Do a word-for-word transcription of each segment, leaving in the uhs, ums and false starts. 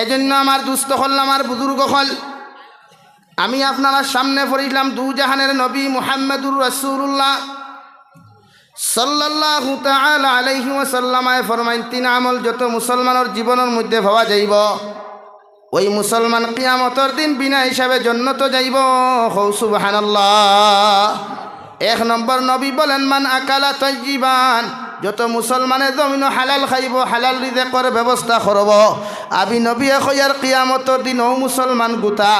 এজন্য আমার দুস্ত অকল, আমার বুজুর্গ অকল, আমি আপনারার সামনে পড়ছিলাম দুজাহানের নবী মুহাম্মাদুর রাসূলুল্লাহ সাল্লাল্লাহু তাআলা আলাইহি ওয়াসাল্লামায় ফরমাইন, তিন আমল যত মুসলমানর জীবনর মধ্যে পাওয়া যাইবো, ওই মুসলমান কিয়ামতর দিন বিনা হিসাবে জন্নতো যাইবো। কও সুবহানাল্লাহ। এক নম্বর নবী বলেন, মান আকালা তাইয়িবান, যত মুসলমানে জমিনো হালাল খাইবো, হালাল রিজেকর ব্যবস্থা করবো, আমি নবীয়ে কইয়ার কিয়ামতর দিন অউ মুসলমান গুতা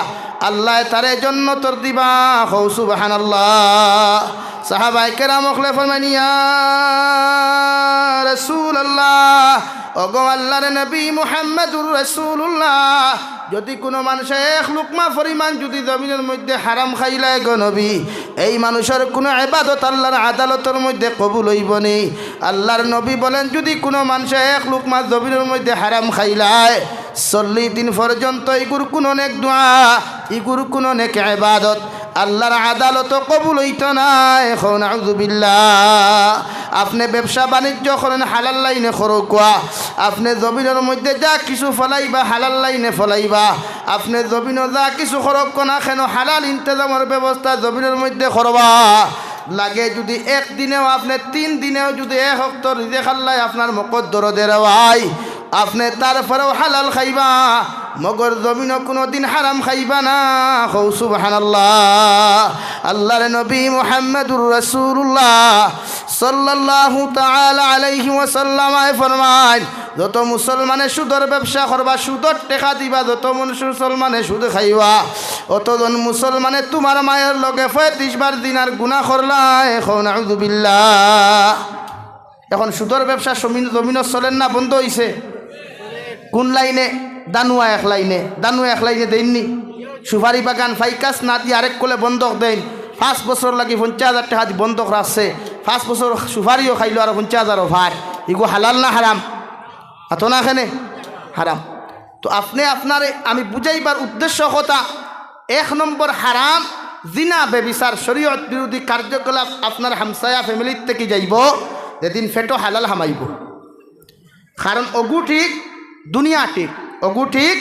আল্লায় তারে জন্নতর দিবা। কও সুবহানাল্লাহ। সাহাবায়ে কেরাম অকলে ফরমাইন, ইয়া রাসূলুল্লাহ, ওগো আল্লাহর নবী মুহাম্মাদুর রাসূলুল্লাহ, যুদি কুনু মানষে এক লুকমা পরিমাণ যুদি জমিনর মধ্যে হারাম খাইলায় গো নবী, এই মানুষর কুনু ইবাদত আল্লাহর আদালতর মধ্যে কবুল অইবো নি? আল্লাহর নবী বলেন, যুদি কুনু মানষে এক লুকমা জমিনর মধ্যে হারাম খাইলায়, চল্লিশ দিন পর্যন্ত ইগুর কুনু নেক দোয়া, ইগুর কুনু নেক ইবাদত আল্লাহর আদালতো কবুল অইতো নায়। কও নাউজুবিল্লাহ। আপনে ব্যবসা বাণিজ্য করইন, হালাল লাইনে করউক্কা। আপনে জমিনর মধ্যে যা কিছু ফলাইবা, হালাল লাইনে ফলাইবা। আপনে জমিনো যা কিছু করউক্কা না কেনো, হালাল ইন্তেজামর ব্যবস্থা জমিনর মধ্যে করবা। লাগে যুদি এক দিনেও, আপনে তিন দিনেও যুদি এক অক্ত রিজেক আল্লায় আপনার মকদ্দরো দেয় রে ভাই, আপনে তারপরেও হালাল খাইবা, মগর জমিনো কুনুদিন হারাম খাইবা না। কও সুবহানাল্লাহ। আল্লাহর নবী মুহাম্মাদুর রাসূলুল্লাহ সাল্লাল্লাহু তাআলা আলাইহি ওয়াসাল্লামায় ফরমাইন, যত মুসলমানে সুদর ব্যবসা করবা, সুদর টেকা দিবা, যত মুসলমানে সুদ খাইবা, অতজন মুসলমানে তুমার মায়ের লগে পঁয়ত্রিশ বার জিনার গুনা করলায়। কও নাউজুবিল্লাহ। এখন সুদর ব্যবসা জমিন, জমিনো চলের না বন্ধ অইছে? কুন লাইনে? দানুয়া এক লাইনে, দানুয়া এক লাইনে দেইন নি। সুপারি বাগান ফাইকাস না দি আরেক কলে বন্ধক দেইন। পাঁচ বছর লাগি পঞ্চাশ হাজার টেকা দি বন্ধক রাখছে। পাঁচ বছর সুপারিও খাইলো আর পঞ্চাশ হাজারও ফার। ইগু হালাল না হারাম? মাতো না কেনে? হারাম। তো আপনে আপনারে আমি বুঝাইবার উদ্দেশ্য কথা, এক নম্বর হারাম, জিনা, ব্যভিচার, শরীয়ত বিরোধী কার্যকলাপ আপনার হামসায়া ফ্যামিলির থাকি যাইবো, যেদিন পেটো হালাল হামাইবো। কারণ অগু ঠিক, দুনিয়া ঠিক, অগু ঠিক,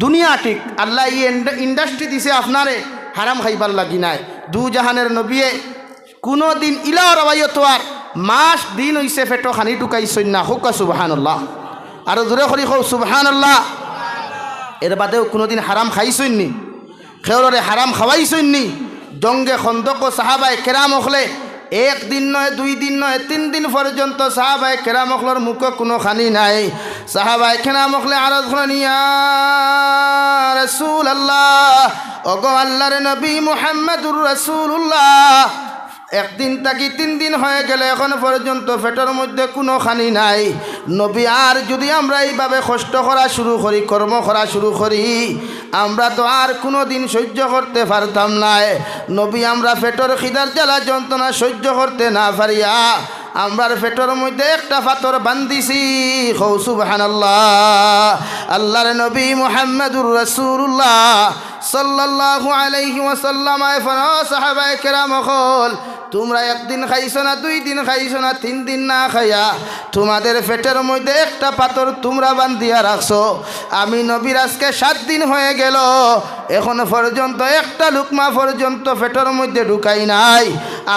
দুনিয়া ঠিক। আল্লায় ই ইন্ড-, ইন্ডাস্ট্রি দিছে আপনারে হারাম খাইবার লাগি নায়। দুজাহানের নবিয়ে কুনুদিন ইলাও রওয়ায়ত আর মাস দিন অইছে পেটো খানি ঢুকাইছইন না। কউক্কা সুবহানাল্লাহ। আরো জোরে করি কও সুবহানাল্লাহ। এর বাদেও কুনুদিন হারাম খাইছইন নি? কেউররে হারাম খাওয়াইছইন নি? জঙ্গে খন্দকো সাহাবায়ে কেরাম অকলে এক দিন নয়, দুই দিন নয়, তিন দিন পর্যন্ত সাহাবায়ে কেরাম অকলর মুখো কুনু খানি নাই। সাহাবায়ে কেরাম অকলে আরজ করইন, ইয়া রাসূলুল্লাহ, ওগো আল্লাহর নবী মুহাম্মাদুর রাসূলুল্লাহ, একদিন থাকি তিন দিন হয়ে গেল, এখন পর্যন্ত পেটর মধ্যে কুনু খানি নাই। নবী, আর যুদি আমরা এইভাবে কষ্ট করা শুরু করি, কর্ম করা শুরু করি, আমরা তো আর কুনুদিন সহ্য করতে পারতাম নায়। নবী, আমরা পেটর খিদার জ্বালা যন্ত্রণা সহ্য করতে না পারিয়া আমরার পেটর মধ্যে একটা পাথর বান্ধিছি। কও সুবহানাল্লাহ। আল্লাহর নবী মুহাম্মাদুর রাসূলুল্লাহ সাল্লাল্লাহু আলাইহি ওয়াসাল্লাম আয় ফরমাইন, সাহাবায়ে কেরাম অকল, তুমরা একদিন খাইছো না, দুই দিন খাইছো না, তিন দিন না খাইয়া তুমাদের পেটর মধ্যে একটা পাথর তুমরা বান্ধিয়া রাখছো। আমি নবীর আজকে সাত দিন হয়ে গেল, এখন পর্যন্ত একটা লুকমা পর্যন্ত পেটর মধ্যে ঢুকাই নাই।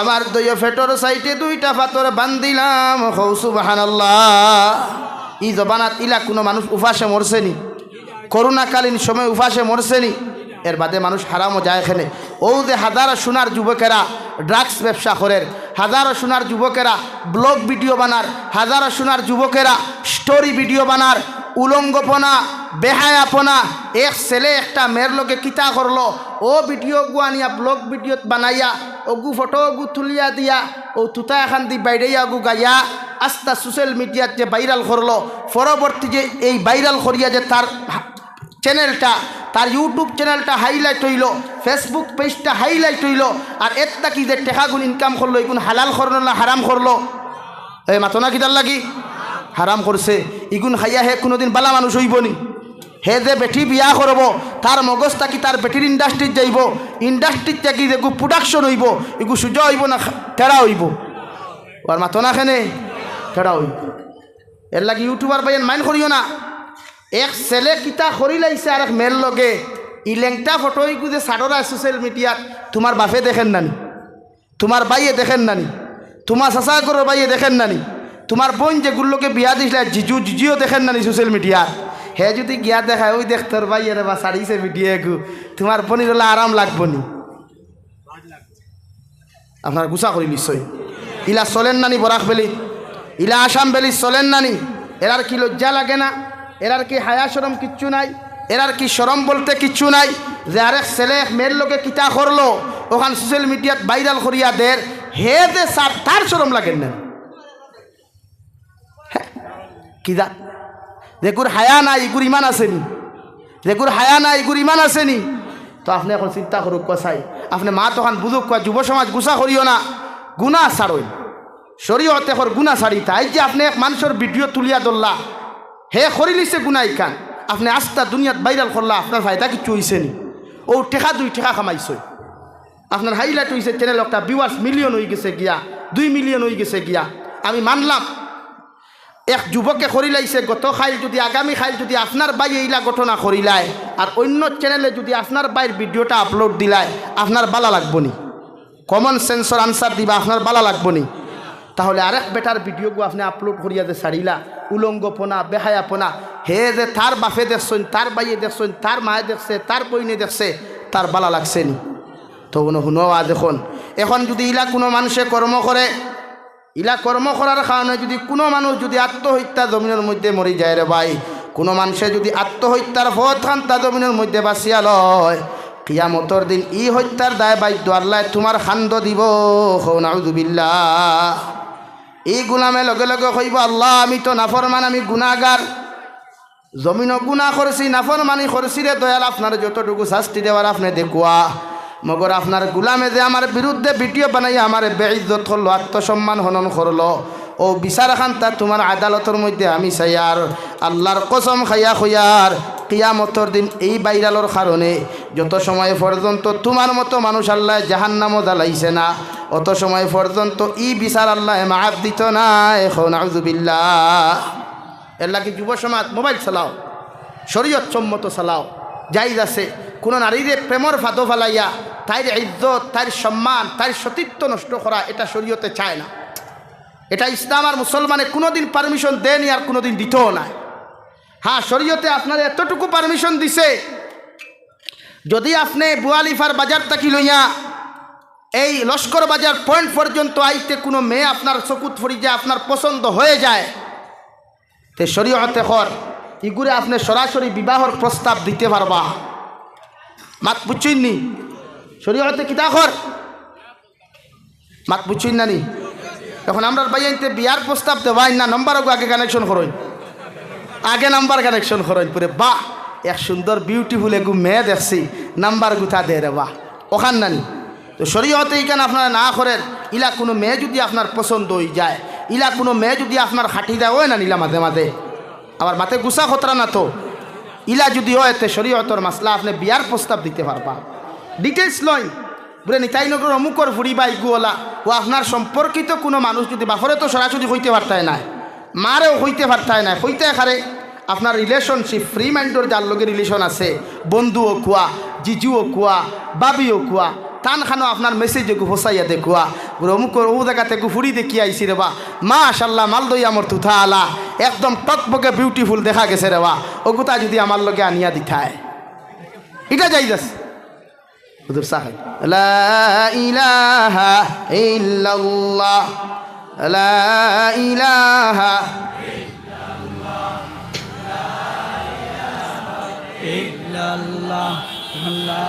আমার দুইও পেটর সাইডে দুইটা পাথর বান্ধিলাম। কও সুবহানাল্লাহ। ই জমানাত ইলা কুনু মানুষ উপাসে মরছে নি? করোনাকালীন সময় উপাসে মরছে নি? এর বাদে মানুষ হারামো যায় কেনে। অউ যে হাজারো সোনার যুবকেরা ড্রাগস ব্যবসা করের, হাজারো সোনার যুবকেরা ব্লগ ভিডিও বানার, হাজারো সোনার যুবকেরা স্টোরি ভিডিও বানার, উলঙ্গপনা, বেহায়াপনা, এক ছেলে একটা মেয়ের লগে কিতা করলো, অউ ভিডিওগু আনিয়া ব্লগ ভিডিওত বানাইয়া, অগু ফটোগু তুলিয়া দিয়া, অউ তুতা এখান দি বাইড়াইয়া অগু গাইয়া, আস্তা সোশ্যাল মিডিয়াত যে ভাইরাল করলো, পরবর্তী যে এই ভাইরাল করিয়া যে তার চ্যানেলটা, তার YouTube চ্যানেলটা হাইলাইট অইলো, Facebook পেজটা হাইলাইট অইলো, আর এর থাকি যে টেকাগুন ইনকাম করলো, ইগুন হালাল করলো না হারাম করলো? এ মাতো না কিতার লাগি? হারাম করছে। ইগুন খাইয়া হে কুনুদিন বালা মানুষ অইবো নি? হে যে বেটি বিয়া করবো, তার মগজ থাকি তার বেটির ইন্ডাস্ট্রিত যাইবো, ইন্ডাস্ট্রিত থাকি যেগু প্রোডাকশন অইবো, ইগু সুজা অইবো না খা-, তেড়া অইবো? আর মাতো না কেনে? তেড়া অইবো। এর লাগি ইউটিউবার ভাইয়াইন মাইন্ড করিও না। এক ছেলে কিতা করিলাইছে আরেক মেয়ের লগে, ই লেংটা ফটো ইগু যে ছাড়রায় social media-ত, তুমার বাফে দেখের না নি? তুমার ভাইয়ে দেখের না নি? তুমার চাচা ঘরর ভাইয়ে দেখের না নি? তুমার বইন যেগুর লগে বিয়া দিছলায়, জিজু, জিজিও দেখের না নি social media-ত? হে যুদি গিয়া দেখায়, "ওই দেখ তোর ভাইয়ে রে বা ছাড়িছে video এগু", তুমার বইনর অলা আরাম লাগবো নি? আপনারা গুছা করিলিছইন। ইলা চলের না নি বরাক ভ্যালি? ইলা আসাম ভ্যালি চলের না নি? এরার কি লজ্জা লাগে না? এরার কি হায়া শরম কিচ্ছু নাই? এরার কি শরম বলতে কিচ্ছু নাই? যে আরেক ছেলে এক মেয়ের লগে কিতা করলো, অখান social media-ত viral করিয়া দের, হে যে ছাড়, তার শরম লাগের না? হে, কিতা? যেগুর হায়া নাই, ইগুর ইমান আছে নি? যেগুর হায়া নাই, ইগুর ইমান আছে নি? তো আপনে অখন চিন্তা করউক্কা চাই, আপনে মাত অখান বুঝউক্কা, যুব সমাজ গুছা করিও না, গুনা ছাড়ইন। শরীয়তে কর গুনা ছাড়িতা। এই যে আপনে এক মানষর video তুলিয়া ধরলা, হে করিলিছে গুনা ইখান, আপনে আস্তা দুনিয়াত viral করলা, আপনার ফায়দা কিচ্ছু অইছে নি? অউ টেকা দুই টেকা কামাইছইন, আপনার highlight অইছে channel একটা, viewers million অইগেছে গিয়া, দুই million অইগেছে গিয়া। আমি মানলাম, এক যুবকে করিলাইছে, গত খাইল যুদি, আগামী খাইল যুদি আপনার ভাইয়ে ইলা ঘটনা করিলায়, আর অইন্য channel-এ যুদি আপনার ভাইর video-টা upload দিলায়, আপনার বালা লাগবো নি? Common sense-র answer দিবা, আপনার বালা লাগবো নি? তাহলে আরেক বেটার video-গু আপনে upload করিয়া যে ছাড়িলা, উলঙ্গপনা, বেহায়াপনা, হে যে তার বাফে দেখছইন, তার ভাইয়ে দেখছইন, তার মায়ে দেখছে, তার বইনে দেখছে, তার বালা লাগছে নি? তো হুনো, হুনো আজ অখন, অখন যুদি ইলা কুনু মানষে কর্ম করে, ইলা কর্ম করার কারণে যুদি কুনু মানুষ যুদি আত্মহত্যা জমিনর মধ্যে মরি যায় রে ভাই, কুনু মানষে যুদি আত্মহত্যার পথ খান্তা জমিনর মধ্যে বাছিয়া লয়, কিয়ামতর দিন ই হত্যার দায় বাধ্য আল্লায় তুমার কান্দো দিবো। কও নাউজুবিল্লাহ। ই গুলামে লগে লগে কইবো, "আল্লাহ, আমি তো নাফরমান, আমি গুনাগার।" জমিনো গুনা করছি, নাফরমানি করছি রে দয়াল, আপনার যতটুকু শাস্তি দেওয়ার আপনে দেখুয়া। মগর আপনার গুলামে যে আমার বিরুদ্ধে video বানাইয়া আমারে বেইজ্জত করলো, আত্মসম্মান হনন করলো, অউ বিচার খান্তা তুমার আদালতর মধ্যে আমি চাইয়ার। আল্লার কসম খাইয়া কইয়ার, কিয়ামতর দিন ই ভাইরালর কারণে যত সময় পর্যন্ত তুমার মতো মানুষ আল্লায় জাহান্নামো জ্বালাইছে না, অত সময় পর্যন্ত ই বিচার আল্লায় মাফ দিতো নায়। কও নাউজুবিল্লাহ। এরলাগি যুব সমাজ মোবাইল চালাও, শরীয়ত সম্মত চালাও, জায়েজ আছে। কুনু নারীরে প্রেমর ফাঁদো ফালাইয়া তাইর ইজ্জত, তাইর সম্মান, তাইর সতীত্ব নষ্ট করা, এটা শরীয়তে চায় না। এটা ইসলাম আর মুসলমানে কুনুদিন permission দেয়নি আর কুনুদিন দিতোও নায়। হ্যাঁ, শরীয়তে আপনারে এতটুকু permission দিছে, যুদি আপনে বুয়ালিফার বাজার থাকি লইয়া এই লস্কর বাজার point পর্যন্ত আইতে কুনু মেয়ে আপনার চকুত পড়ি যায়, আপনার পছন্দ হয়ে যায়, তে শরীয়তে কর, ইগুরে আপনে সরাসরি বিবাহর প্রস্তাব দিতে পারবা। মাত বুঝছইন নি? শরীয়তে কিতা কর? মাত বুঝছইন না নি? অখন আমরার ভাইয়াইন্তে বিয়ার প্রস্তাব দেওয়াইন না, number ওগু আগে connection করইন, আগে number connection করইন। পুরে বাহ, এক সুন্দর beautiful এগু মেয়ে দেখছি, number গুতা দে রে বাহ, অখান না নি? তো শরীয়তে ইখান আপনারা না করের, ইলা কুনু মেয়ে যুদি আপনার পছন্দ অই যায়, ইলা কুনু মেয়ে যুদি আপনার খাটি দেয়, অয় না নি ইলা মাঝে মাঝে, আবার মাতে গুসা খতরা না তো, ইলা যুদি অয়, তে শরীয়তর মাসলা আপনে বিয়ার প্রস্তাব দিতে পারবা। Details লইন, বুলে নিতাইনগরর অমুকর ফুড়ি বা ইগু অলা, ও আপনার সম্পর্কিত কুনু মানুষ যুদি, বাফরে তো সরাসরি কইতে পারতায় নায়, মারেও কইতে পারতায় নায়, কইতায় কারে? আপনার relationship, free mindর যার লগে relation আছে, বন্ধু অকুয়া, জিজু অকুয়া, ভাবি অকুয়া, তান খানো আপনার message অগু ফসাইয়া দেখুয়া, বুলে অমুকর অউ জাগাত এগু ফুড়ি দেখি আইছি রে বা, মাশাল্লাহ, মালদইয়া মর তুথা আলা, একদম টকবকে beautiful দেখা গেছে রে বা, অগুতা যুদি আমার লগে আনিয়া দিতায়, ইটা জায়েজ আছে। হুজুর সাহেব। লা ইলাহা ইল্লাল্লাহ, লা ইলাহা ইল্লাল্লাহ, লা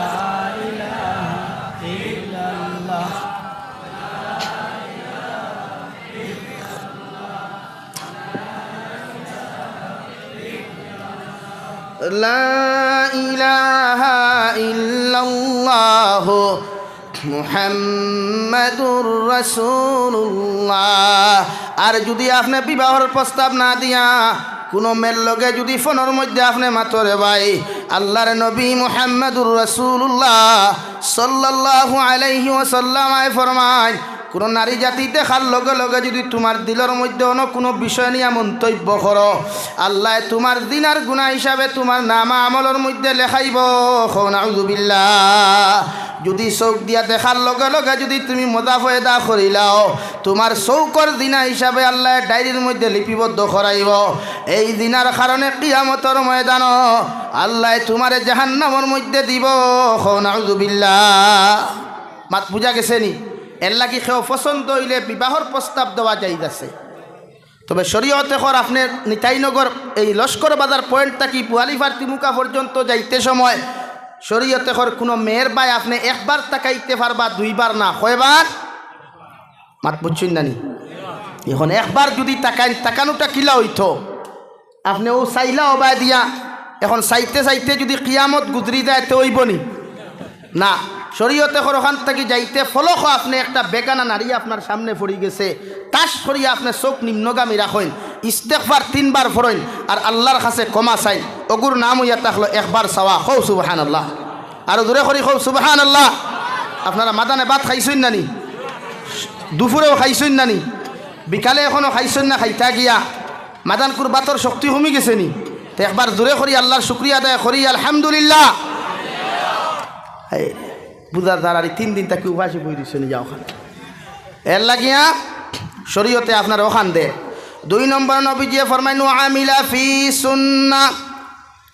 ইলাহা ইল্লাল্লাহ। লা ইলাহা ইল্লাল্লাহু মুহাম্মাদুর রাসূলুল্লাহ। আর যুদি আপনে বিবাহর প্রস্তাব না দিয়া কুনু মেয়ের লগে যুদি ফোনর মধ্যে আপনে মাতো রে ভাই, আল্লাহর নবী মুহাম্মাদুর রাসূলুল্লাহ সাল্লাল্লাহু আলাইহি ওয়াসাল্লাম আয় ফরমাইন, কুনু নারী জাতি দেখার লগে লগে যুদি তুমার দিলর মধ্যে অন্য কুনু বিষয় নিয়া মন্তব্য করো, আল্লায় তুমার জিনার গুনা হিসাবে তুমার নামা আমলর মধ্যে লেখাইবো। কও নাউজুবিল্লাহ। যুদি চউখ দিয়া দেখার লগে লগে যুদি তুমি মজা পয়দা করিলাও, তুমার চউখর জিনা হিসাবে আল্লায় ডায়েরির মধ্যে লিপিবদ্ধ করাইবো। এই জিনার কারণে কিয়ামতর ময়দানো আল্লায় তুমারে জাহান্নামর মধ্যে দিবো। কও নাউজুবিল্লাহ। মাত বুঝা গেছে নি? এরলাগি কেউ পছন্দ অইলে বিবাহর প্রস্তাব দেওয়া জায়েজ আছে। তবে শরীয়তে কর আপনে নিতাইনগর এই লস্কর বাজার পয়েন্ট থাকি পুয়ালিপাড়া তিমুকা পর্যন্ত যাইতে সময় শরীয়তে কর কুনু মেয়ের বায় আপনে একবার তাকাইতে পারবা, দুইবার না, কয়বার? মাত বুঝছইন না নি? এখন একবার যুদি তাকাইন, তাকানোটা কিলা অইতো? আপনে অউ চাইলা অবায় দিয়া, এখন চাইতে চাইতে যুদি কিয়ামত গুজরি যায়, তে অইবো নি? না, শরীয়তে কর অখান থাকি যাইতে ফলকো আপনে একটা বেগানা নারী আপনার সামনে পড়ি গেছে, তাস করিয়া আপনে চউখ নিম্নগামী রাখইন, ইস্তেগফার তিনবার পড়ইন, আর আল্লার কাছে ক্ষমা চাইন। অগুর নাম অইয়া থাকলো একবার চাওয়া। কও সুবহানাল্লাহ। আরো জোরে করি কও সুবহানাল্লাহ। আপনারা মাদানে ভাত খাইছইন না নি? দুপুরেও খাইছইন না নি? বিকালে এখনো খাইছইন না, খাইতা গিয়া? মাদানকুর ভাতর শক্তি কমি গেছে নি? তে একবার জোরে করি আল্লার শুকরিয়া আদায় করি, আলহামদুলিল্লাহ। এই, বুঝার দ্বারা তিন দিন থাকি উপাসে বই দিছে নি, যাও খান। এরলাগিয়া শরীয়তে আপনার অখান দে। দুই নম্বর নবীজিয়ে ফরমাইন, "ওয়া আমিলা ফি সুন্নাহ।"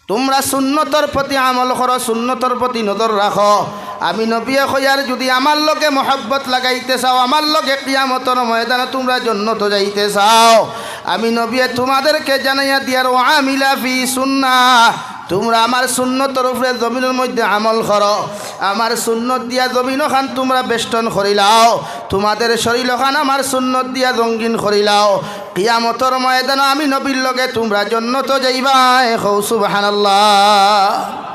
তুমরা সুন্নতর প্রতি আমল করো, সুন্নতর প্রতি নজর রাখো। আমি নবিয়ে কইয়ার, যুদি আমার লগে মহব্বত লাগাইতে চাও, আমার লগে কিয়ামতর ময়দানো তুমরা জন্নতো যাইতে চাও, আমি নবিয়ে তুমাদেরকে জানাইয়া দিয়ার, "ওয়া আমিলা ফি সুন্নাহ।" তুমরা আমার সুন্নতর উপরে জমিনর মধ্যে আমল করো, আমার সুন্নত দিয়া জমিন অখান তুমরা বেষ্টন করিলাও, তুমাদের শরীল অখান আমার সুন্নত দিয়া রঙ্গিন করিলাও। কিয়ামতর ময়দানো আমি নবীর লগে তুমরা জন্নতো যাইবায়। কও সুবহানাল্লাহ।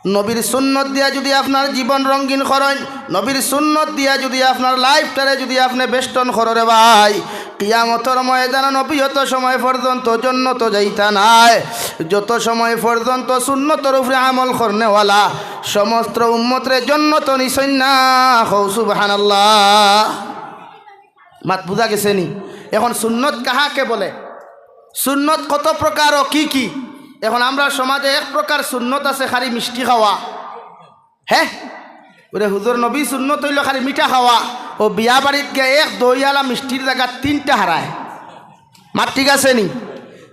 নবীর সুন্নত দিয়া যুদি আপনার জীবন রঙ্গিন করইন, নবীর সুন্নত দিয়া যুদি আপনার লাইফটারে যুদি আপনে বেষ্টন করো রে ভাই, কিয়ামতর ময়দানো নবী অত সময় পর্যন্ত জন্নতো যাইতা নায়, যত সময় পর্যন্ত সুন্নতর উপরে আমল করনেওয়ালা সমস্ত উম্মতরে জন্নতো নিছইন না। কও সুবহানাল্লাহ। মাত বুঝা গেছে নি? এখন সুন্নত কাহাকে বলে? সুন্নত কত প্রকার ও কি কি? এখন আমরার সমাজে এক প্রকার সুন্নত আছে, খালি মিষ্টি খাওয়া। হে, ওরে হুজুর, নবী সুন্নত অইলো খালি মিঠা খাওয়া। ও বিয়া বাড়িত গিয়া এক দইআলা মিষ্টির জাগাত তিনটা হারায়। মাত ঠিক আছে নি?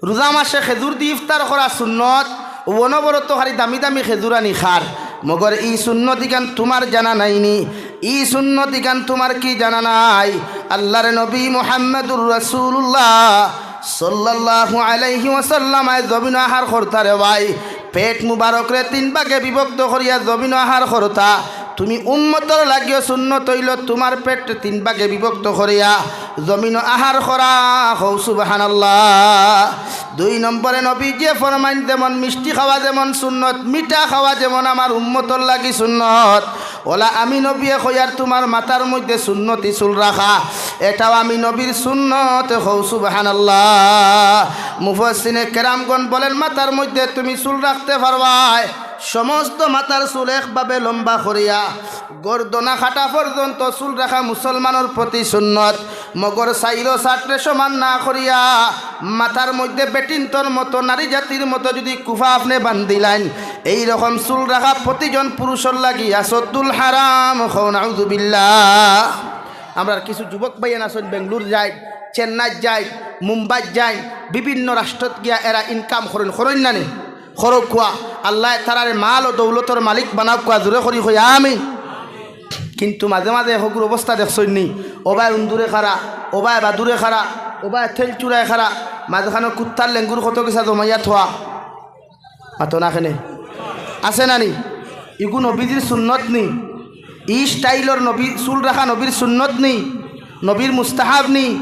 রোজা মাসে খেজুর দি ইফতার করা সুন্নত, ও অনবরত খালি দামি দামি খেজুর আনি খার। মগর ই সুন্নত ইখান তুমার জানা নাই নি? ই সুন্নত ইখান তুমার কি জানা নাই? আল্লার নবী মুহাম্মাদুর রাসূলুল্লাহ সাল্লাল্লাহু আলাইহি ওয়াসাল্লাম আয় জমিন আহার করতা রে ভাই, পেট মুবারকরে তিন ভাগে বিভক্ত করিয়া জমিন আহার করতা। তুমি উম্মতর লাগিও সুন্নত অইলো তুমার পেট তিন ভাগে বিভক্ত করিয়া জমিন আহার করা। কও সুবহানাল্লাহ। দুই নম্বরে নবীজিয়ে ফরমাইন, যেমন মিষ্টি খাওয়া যেমন সুন্নত, মিঠা খাওয়া যেমন আমার উম্মতর লাগি সুন্নত, অলা আমি নবিয়ে কইয়ার তুমার মাথার মধ্যে সুন্নতি চুল রাখা, এটাও আমি নবীর সুন্নত। কও সুবহানাল্লাহ। মুফাসসিরিনে কেরামগণ বলেন, মাথার মধ্যে তুমি চুল রাখতে পারবায়, সমস্ত মাথার চুল একভাবে লম্বা করিয়া গর্দনা কাটা পর্যন্ত চুল রাখা মুসলমানর প্রতি সুন্নত। মগর সাইরো সাটরে সমান না করিয়া মাথার মধ্যে বেটিন্তর মতো, নারী জাতির মতো যুদি কুফা আপনে বান্ধিলাইন, এই রকম চুল রাখা প্রতিজন পুরুষর লাগি আসাদ্দুল হারাম। কও নাউজুবিল্লাহ। আমরার কিছু যুবক ভাইয়াইন আছইন, বেঙ্গলোর যাইন, চেন্নাইত যাইন, মুম্বাইত যাইন, বিভিন্ন রাষ্ট্রত গিয়া এরা ইনকাম করইন, করইন না নি? করউক্কা। আল্লায় তারারে মাল ও দৌলতর মালিক বানাউক্কা, জোরে করি কই আমিন। কিন্তু মাঝে মাঝে হগুর অবস্থা দেখছইন নি? ওবায় উন্দুরে খারা, ওবায় বাদুরে খারা, ওবায় তেল চুরায় খারা, মাঝখানো কুত্তার লেঙ্গুর কত কিছা জমাইয়া থোয়া। মাতো না কেনে? আছে না নি? ইগু নবীজির সুন্নত নি? ই স্টাইলর নবী, চুল রাখা নবীর সুন্নত নি? নবীর মুস্তাহাব নি?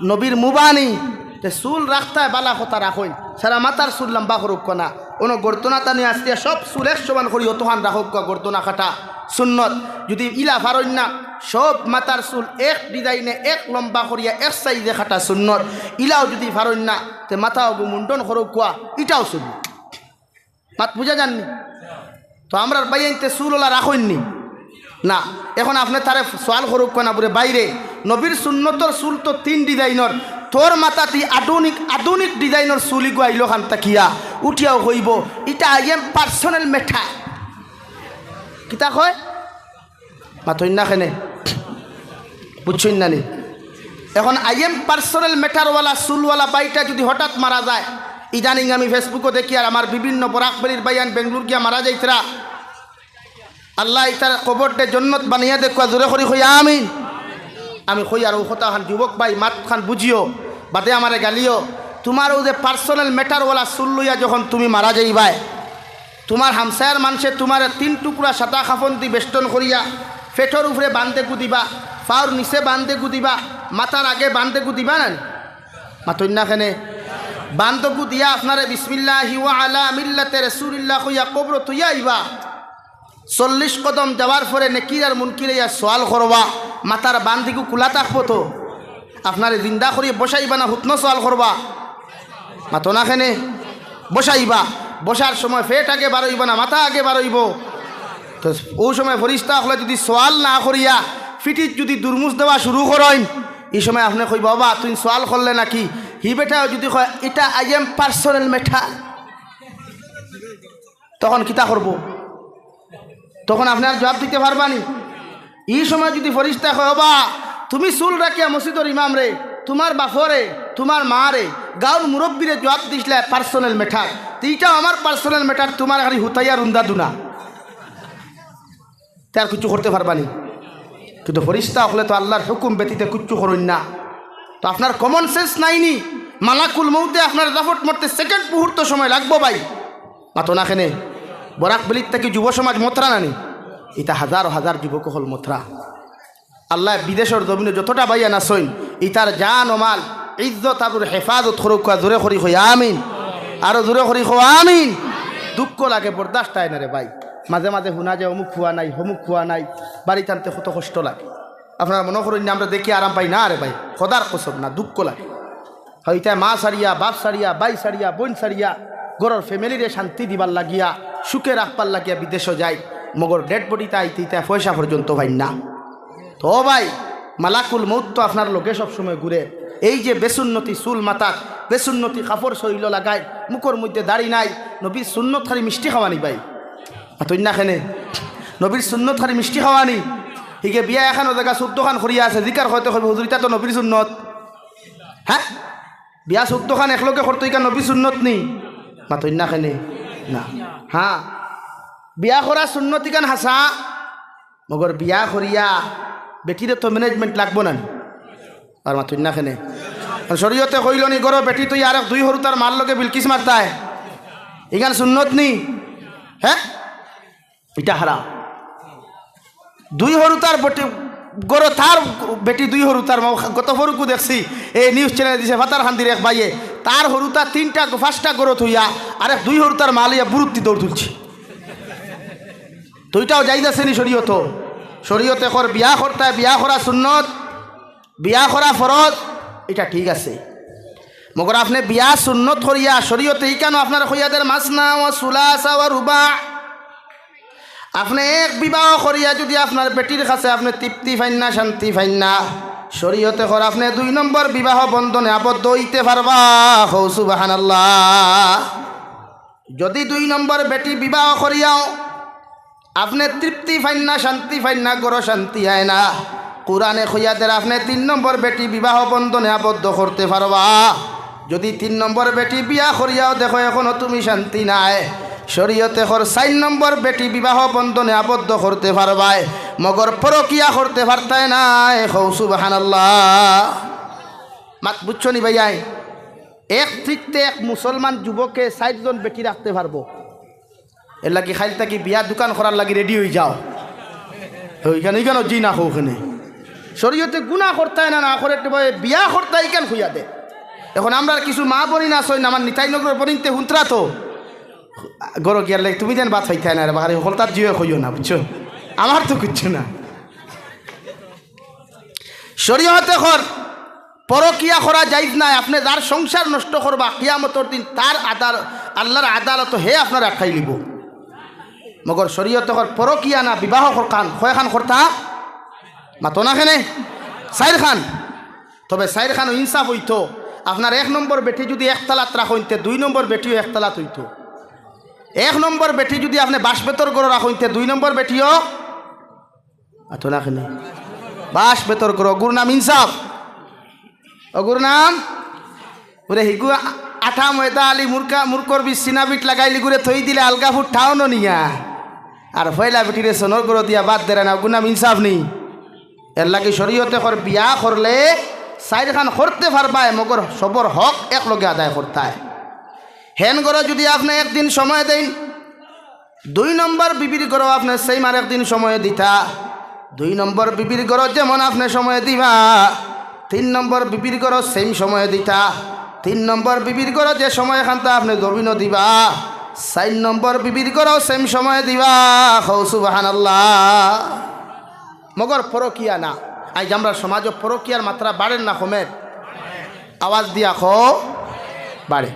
নবীর মুবা নি? তে চুল রাখতায় বালা কথা রাখইন, সারা মাথার চুল লম্বা করউক্কা না। অনো গর্দনা তানি আস্তিয়া সব চুল এক সমান করি অতখান রাখউক্কা, গর্দনা কাটা সুন্নত। যুদি ইলা পারইন না, সব মাথার চুল এক ডিজাইনে এক লম্বা করিয়া এক সাইজে কাটা সুন্নত। ইলাও যুদি পারইন না, তে মাথা অগু মুন্ডন করউক্কা, ইটাও সুন্নত। মাত বুঝা যার নি? তো আমরার ভাইয়াইন্তে চুল ওলা রাখইন নি? না। এখন আপনে তারে সওয়াল করউক্কা না, বুলে, "ভাইরে, নবীর সুন্নতর চুল তো তিন ডিজাইনর, তোর মাথাত ই আধুনিক, আধুনিক ডিজাইনর চুল ইগু আইলো খান থাকিয়া, উঠিয়াও কইবো, "ইটা I am personal matter।" কিতা কয়? মাতইন না কেনে? বুঝছইন না নি? এখন I am personal matter ওয়ালা চুলওয়ালা ভাইটা যদি হঠাৎ মারা যায়, ইদানিং আমি Facebook-ও দেখি, আর আমার বিভিন্ন বরাক ভ্যালির ভাইয়াইন বেঙ্গালুর গিয়া মারা যাইতরা, আল্লায় ইতার কবরটা জন্নত বানাইয়া দেউক্কা, জোরে করি কই আমিন। আমি কই আর অউ কথা খান, যুবক ভাই, মাত খান বুঝিও, বাদে আমারে গালিও। তুমার অউ যে personal matter ওয়ালা চুল লইয়া যখন তুমি মারা যাইবায়, তুমার হামসায়ার মানষে তুমারে তিন টুকরা সাদা কাফন দি বেষ্টন করিয়া, পেটর উপরে বান্দেগু দিবা, পাওর নিচে বান্দেগু দিবা, মাথার আগে বান্দেগু দিবা না নি? মাতইন না কেনে? বান্দেগু দিয়া আপনারে বিসমিল্লাহি ওয়া আলা মিল্লাতে রাসূলিল্লাহ কইয়া কবরো থইয়া আইবা। চল্লিশ কদম যাওয়ার পরে নেকির আর মুনকিরে ইয়া সওয়াল করবা, মাথার বান্দিগু খুলা থাকবো তো? আপনারে জিন্দা করি বসাইবা না হুতনো সওয়াল করবা? মাতো না কেনে? বসাইবা। বসার সময় পেট আগে বারইবো না মাথা আগে বারইবো? তো অউ সময় ফিরিস্তা অকলে যদি সওয়াল না করিয়া পিঠিত যদি দুরমুশ দেওয়া শুরু করইন, ই সময় আপনে কইবা, "ওবা, তুইন সওয়াল করলে নাকি?" হি বেটায় যদি কয়, "ইটা I am personal matter।" তখন কিতা করবো? তখন আপনে আর জুয়াব দিতে পারবা নি? ই সময় যদি ফিরিস্তায় কয়, "ওবা, তুমি চুল রাখিয়া মসজিদর ইমামরে, তুমার বাপরে, তুমার মারে, গাঁওর মুরব্বিরে জুয়াব দিছলায় personal matter, তে ইটাও আমার personal matter, তুমার খালি হুতাইয়া রুন্দা দুনা।" তে আর কিচ্ছু করতে পারবা নি? কিন্তু ফিরিস্তা অকলে তো আল্লার হুকুম ব্যতীত কিচ্ছু করইন না। তো আপনার common sense নাই নি? মালাকুল মউতে আপনার দাফট মারতে second মুহূর্ত সময় লাগবো ভাই। মাতো না কেনে? বরাক ভ্যালিত থাকি যুব সমাজ মতরা না নি? ইতা হাজার হাজার যুবক অকল মতরা। আল্লায় বিদেশর জমিনো যতটা ভাইয়াইন আছইন, ইতার জান ও মাল, ইজ্জত আবরুর হেফাজত করউক্কা, জোরে করি কই আমিন। আরো জোরে করি কও আমিন। দুঃখ লাগে, বরদাস্ত অয় না রে ভাই। মাঝে মাঝে হুনা যায় অমুক ফুয়া নাই, হমুক ফুয়া নাই, বাড়িত আনতে কত কষ্ট লাগে। আপনারা মনো করইন না আমরা দেখি আরাম পাই, না রে ভাই, খোদার কসম না, দুঃখ লাগে। হয় ইতায় মা ছাড়িয়া, বাপ ছাড়িয়া, ভাই ছাড়িয়া, বইন ছাড়িয়া, ঘরর family-রে শান্তি দিবার লাগিয়া, সুখে রাখবার লাগিয়া বিদেশো যায়, মগর dead body-টা আইতে ইতায় পয়সা পর্যন্ত পাইন না। তো ভাই, মালাকুল মউত তো আপনার লগে সব সময় ঘুরে। এই যে বেসুন্নতি চুল মাথাত, বেসুন্নতি কাপড় শরীলো লাগায়, মুখর মধ্যে দাড়ি নাই, নবীর সুন্নত খালি মিষ্টি খাওয়ানি ভাই। মাতইন না কেনে? নবীর সুন্নত খালি মিষ্টি খাওয়ানি। হিগে বিয়া এখানো জাগা চৌদ্দ খান করিয়া আছে, জিকার কইতে কইবো, "হুজুর, ইটা তো নবীর সুন্নত।" হ্যাঁ? বিয়া চৌদ্দ খান একলগে করতো, ইখান নবীর সুন্নত নি? মাতইন না কেনে? না। হ্যাঁ, বিয়া করা সুন্নত ইখান হাছা, মগর বিয়া করিয়া বেটিরে তো management লাগবো না নি? আর মাতইন না কেনে? আর শরীয়তে কইলো নি, ঘরো বেটি থইয়া আরেক দুই হুরুতার মার লগে বিলকিস মারতায়, ইখান সুন্নত নি? হ্যাঁ, ইটা হারাম। দুই হুরুতার বেটি, ঘরো তার বেটি দুই হুরুতার মা, গত পরশু দেখছি, এই news channel-এ দিছে, পাথারকান্দির এক ভাইয়ে, তার হুরুতা তিনটা, পাঁচটা ঘরো থইয়া, আরেক দুই হুরুতার মা লইয়া বুরুত্তি দৌড় তুলছে। তো ইটাও জায়েজ আছে নি শরীয়তো? শরীয়তে কর বিয়া করতায়, বিয়া করা সুন্নত, বিয়া করা ফরজ, ইটা ঠিক আছে। মগর আপনে বিয়া সুন্নত করিয়া শরীয়তে ইখানো আপনারে কইয়া দের মাসনা ওয়া সুলাসা ওয়া রুবা। আপনে এক বিবাহ করিয়া যুদি আপনার বেটির কাছে আপনে তৃপ্তি পাইন না, শান্তি পাইন না, শরীয়তে কর আপনে দুই নম্বর বিবাহ বন্ধনে আবদ্ধ অইতে পারবা। কও সুবহানাল্লাহ। যুদি দুই নম্বর বেটি বিবাহ করিয়াও আপনে তৃপ্তি পাইন না, শান্তি পাইন না, ঘরো শান্তি অয় না, কুরআনে কইয়া দের আপনে তিন নম্বর বেটি বিবাহ বন্ধনে আবদ্ধ করতে পারবা। যুদি তিন নম্বর বেটি বিয়া করিয়াও দেখো এখনো তুমি শান্তি নাই, শরীয়তে কর চাইর নম্বর বেটি বিবাহ বন্ধনে আবদ্ধ করতে পারবায়, মগর পরকিয়া করতে পারতায় নায়। কও সুবহানাল্লাহ। মাত বুঝছো নি ভাইয়াইন? এক তৃপ্তে এক মুসলমান যুবকে চাইরজন বেটি রাখতে পারবো। এরলাগি কাইল থাকি বিয়া দোকান করার লাগি ready অইযাও। অইখান, অইখান জি না কও কেনে। শরীয়তে গুনা করতায় না, না করে, বিয়া করতায় ইখান কইয়া দে। এখন আমরার কিছু মা বইন আছইন, আমার নিতাইনগরর বইনতে হুনতরা তো। ঘরো গিয়ার লাগি তুমি যেন ভাত পাইতায় না রে, বাহারি হকলতার জিও কইও না, বুঝছো? আমার তো কিচ্ছু না। শরীয়তে কর পরকিয়া করা জায়েজ নায়। আপনে যার সংসার নষ্ট করবা, কিয়ামতর দিন তার আদাল-, আল্লার আদালতো হে আপনারে আটকাইলিবো। মগর শরীয়তে কর পরকিয়া না, বিবাহ কর খান, কয়খান করতা? মাতো না কেনে? চাইরখান। তবে চাইরখানও ইনসাফ অইতো। আপনার এক নম্বর বেটি যুদি একতলাত রাখইন, তে দুই নম্বর বেটিও একতলাত অইতো। এক নম্বর বেটি যুদি আপনে বাঁশবেতর ঘরো রাখইন, তে দুই নম্বর বেটিও, আতো না কেনে? বাঁশবেতর ঘরো, অগুর নাম ইনসাফ। অগুর নাম, ওরে হিগু আ-, আটা ময়দা আলি মুরকা, মুরকর বীজ সিনা বিট লাগাইল, ইগুরে থই দিলে আলগা ফুট ঠাও ন নিয়া। আর পয়লা বেটিরে সনর ঘরো দিয়া বাদ দেরা না, অগুর নাম ইনসাফ নি? এরলাগি শরীয়তে কর বিয়া করলে চাইরখান করতে পারবায়, মগর সবর হক একলগে আদায় করতায়। হেন ঘরো যুদি আপনে একদিন সময় দেইন, দুই নম্বর বিবির ঘরো আপনে same আরেকদিন সময় দিতা। দুই নম্বর বিবির ঘরো যেমন আপনে সময় দিবা, তিন নম্বর বিবির ঘরো same সময় দিতা। তিন নম্বর বিবির ঘরো যে সময়খানতা আপনে জমিনো দিবা, চাইর নম্বর বিবির ঘরো same সময় দিবা। কও সুবহানাল্লাহ। মগর পরকিয়া না। আইজ আমরার সমাজো পরকিয়ার মাত্রা বাড়ের না কমের? আওয়াজ দিয়া কও, বাড়ে।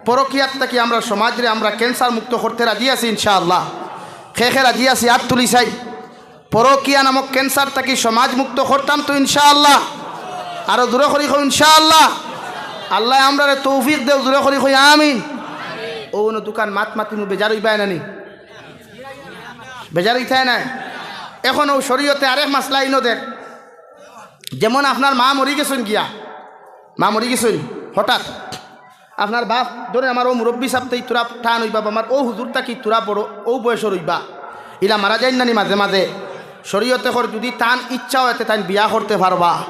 পরকিয়ার থাকি আমরার সমাজরে আমরা cancer মুক্ত করতে রাজি আছি ইনশাআল্লাহ। কে কে রাজি আছি, আত তুলি চাই। পরকিয়া নামক cancer থাকি সমাজ মুক্ত করতাম তো ইনশাআল্লাহ। আরো জোরে করি কও ইনশাআল্লাহ। আল্লায় আমরারে তৌফিক দেও, জোরে করি কই আমিন। অউ অনো দুকান মাত মাতিমু, বেজার অইবায় না নি? বেজার অইতায় নায়? অখন অউ শরীয়তে আরেক মাসলা ইনো দের। যেমন আপনার মা মরি গেছইন গিয়া, মা মরি গেছইন হঠাৎ, আপনার বাপ, ধরেন আমার অউ মুরব্বি সাব থাকি থুড়া টান অইবা, বা আমার অউ হুজুর থাকি থুড়া বড়, অউ বয়সর অইবা, ইলা মারা যাইন না নি মাঝে মাঝে। শরীয়তে কর যুদি তান ইচ্ছা অয় তে তাইন বিয়া করতে পারবা,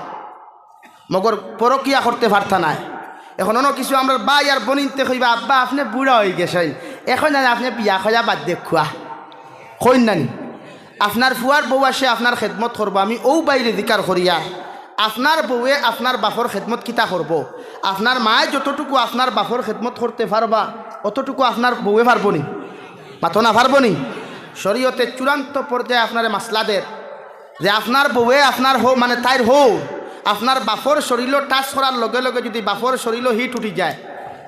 মগর পরকিয়া করতে পারতা নায়। অখন অনো কিছু আমরার ভাই আর বইনিন্তে কইবা, "আব্বা, আপনে বুড়া অইগেছইন, অখন আর আপনে বিয়া করা বাদ দেউক্কা।" কইন না নি? আপনার ফুয়ার বউ আসে আপনার খেদমত করবো, আমি অউ বাইরে জিকার করিয়ার। আপনার বউয়ে আপনার বাপর খেদমত কিতা করবো? আপনার মায়ে যতটুকু আপনার বাপর খেদমত করতে পারবা, অতটুকু আপনার বউয়ে পারবো নি? মাতো না, পারবো নি? শরীয়তে চূড়ান্ত পর্যায়ে আপনারে মাসলা দের যে আপনার বউয়ে আপনার হউ, মানে তাইর হউ, আপনার বাপর শরীলো touch করার লগে লগে যুদি বাপর শরীলো heat উঠি যায়,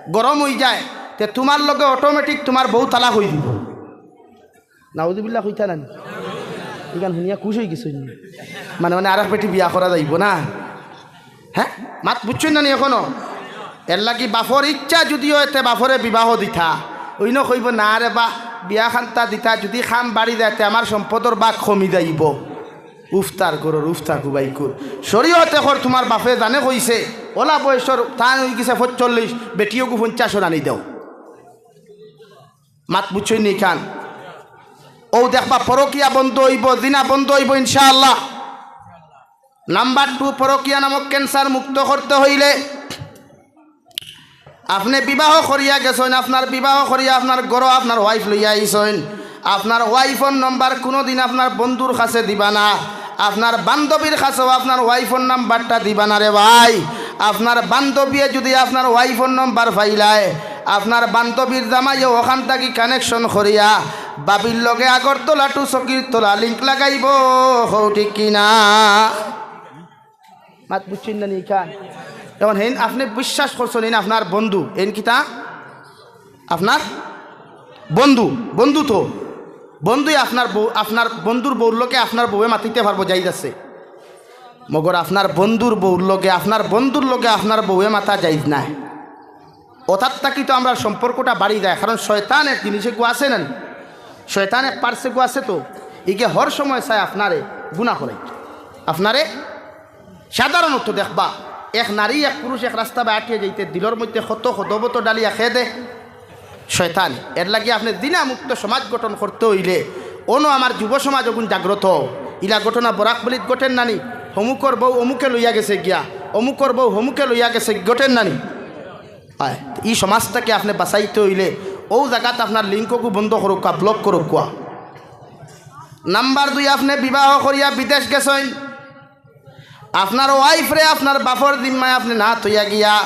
গরম অই যায়, তে তুমার লগে automatic তুমার বউ তালাক অই দিবো। নাউজুবিল্লাহ কইতা না নি? ইখান হুনিয়া খুশ অই গেছইন নি? মানে, মানে আরেক বেটি বিয়া করা যাইবো না? হ্যাঁ, মাত বুঝছইন না নি অখনো? এরলাগি বাপর ইচ্ছা যুদি অয় তে বাপরে বিবাহ দিতা। অইন কইবো, "না রে বা, বিয়া খান্তা দিতা, যুদি কাম বাড়ি যায় তে আমার সম্পদর ভাগ কমি যাইবো।" উফতার করর, উফতা কুবাই কর। শরীয়তে কর তুমার বাপে জানে কইছে, অলা বয়সর তান অই গেছে পঁয়তাল্লিশ, বেটি অগু পঞ্চাশর আনি দেও। মাত বুঝছইন নি ইখান? অউ দেখবা পরকিয়া বন্ধ অইবো, জিনা বন্ধ অইবো ইনশাআল্লাহ। নাম্বার টু, পরকিয়া নামক cancer মুক্ত করতে অইলে আপনে বিবাহ করিয়া গেছইন, আপনার বিবাহ করিয়া আপনার ঘরো আপনার wife লইয়া আইছইন, আপনার wifeর নম্বর কুনুদিন আপনার বন্ধুর কাছে দিবা না, আপনার বান্ধবীর কাছেও আপনার wifeর নাম্বারটা দিবা না রে ভাই। আপনার বান্ধবীয়ে যুদি আপনার wifeর নম্বর পাইলায়, আপনার বান্ধবীর জামাইয়ে অখান থাকি connection করিয়া ভাবির লগে আগরতলা to সকিরতলা link লাগাইবো, কও ঠিক কি না? মাত বুঝছইন না নি ইখান? অখন হেইন আপনে বিশ্বাস করছইন, হেইন আপনার বন্ধু, হেইন কিতা? আপনার বন্ধু, বন্ধু তো। বন্ধুয়ে আপনার বউ, আপনার বন্ধুর বউর লগে আপনার বউয়ে মাতিতে পারবো, জায়েজ আছে। মগর আপনার বন্ধুর বউর লগে, আপনার বন্ধুর লগে আপনার বউয়ে মাতা জায়েজ নায়। অতার থাকি তো আমরার সম্পর্কটা বাড়ি যায়, কারণ শয়তান এক জিনিস এগু আছে না নি? শয়তান এক parts এগু আছে তো, ইগে হর সময় চায় আপনারে গুনা করাইতো। আপনারে সাধারণত দেখবা, এক নারী এক পুরুষ এক রাস্তা বায় আটিয়া যাইতে দিলর মধ্যে কত খদবত ডালিয়া খেদে শয়তান। এরলাগি আপনে জিনা মুক্ত সমাজ গঠন করতে অইলে অনো আমার যুব সমাজ অগুন জাগ্রত। ইলা ঘটনা বরাকবলিত ঘটের না নি? হমুকর বউ অমুকে লইয়া গেছে গিয়া, অমুকর বউ হমুকে লইয়া গেছে, ঘটের না নি? আয়, ই সমাজটাকে আপনে বাঁচাইতে অইলে অউ জাগাত আপনার link অগু বন্ধ করউক্কা, block করউক্কা। নাম্বার দুই, আপনে বিবাহ করিয়া বিদেশ গেছইন, আপনার wifeরে আপনার বাপর জিম্মায় আপনে না থইয়া গিয়া,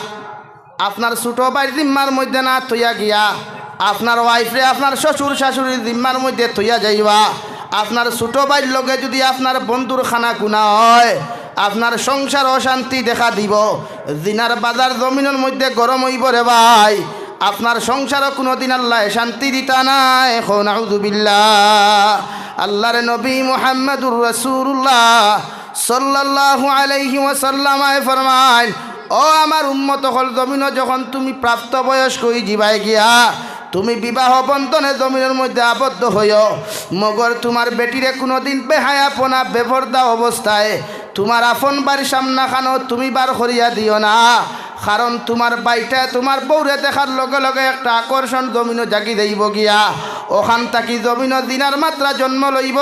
আপনার ছোট ভাইর জিম্মার মধ্যে না থইয়া গিয়া, আপনার wifeরে আপনার শ্বশুর শাশুড়ির জিম্মার মধ্যে থইয়া যাইবা। আপনার ছোট ভাইর লগে যুদি আপনার বন্ধুর খানা খুনা অয়, আপনার সংসার অশান্তি দেখা দিবো, জিনার বাজার জমিনর মধ্যে গরম অইবো রে ভাই। আপনার সংসারো কুনুদিন আল্লায় শান্তি দিতা নায়। কও নাউজুবিল্লাহ। আল্লার নবী মুহাম্মাদুর রাসূলুল্লাহ সাল্লাল্লাহু আলাইহি ওয়াসাল্লাম আয় ফরমাইন, "ও আমার উম্মত অকল, জমিনো যখন তুমি প্রাপ্তবয়স্ক অই যিবায় গিয়া, তুমি বিবাহ বন্ধনে জমিনর মধ্যে আবদ্ধ অইও, মগর তুমার বেটিরে কুনুদিন বেহায়াপনা, বেপর্দা অবস্থায় তুমার আপন ভাইর সামনাখানো তুমি বার করিয়া দিও না, কারণ তুমার ভাইটায় তুমার বউরে দেখার লগে লগে একটা আকর্ষণ জমিনো জাগি যাইবো গিয়া, অখান থাকি জমিনো জিনার মাত্রা জন্ম লইবো।"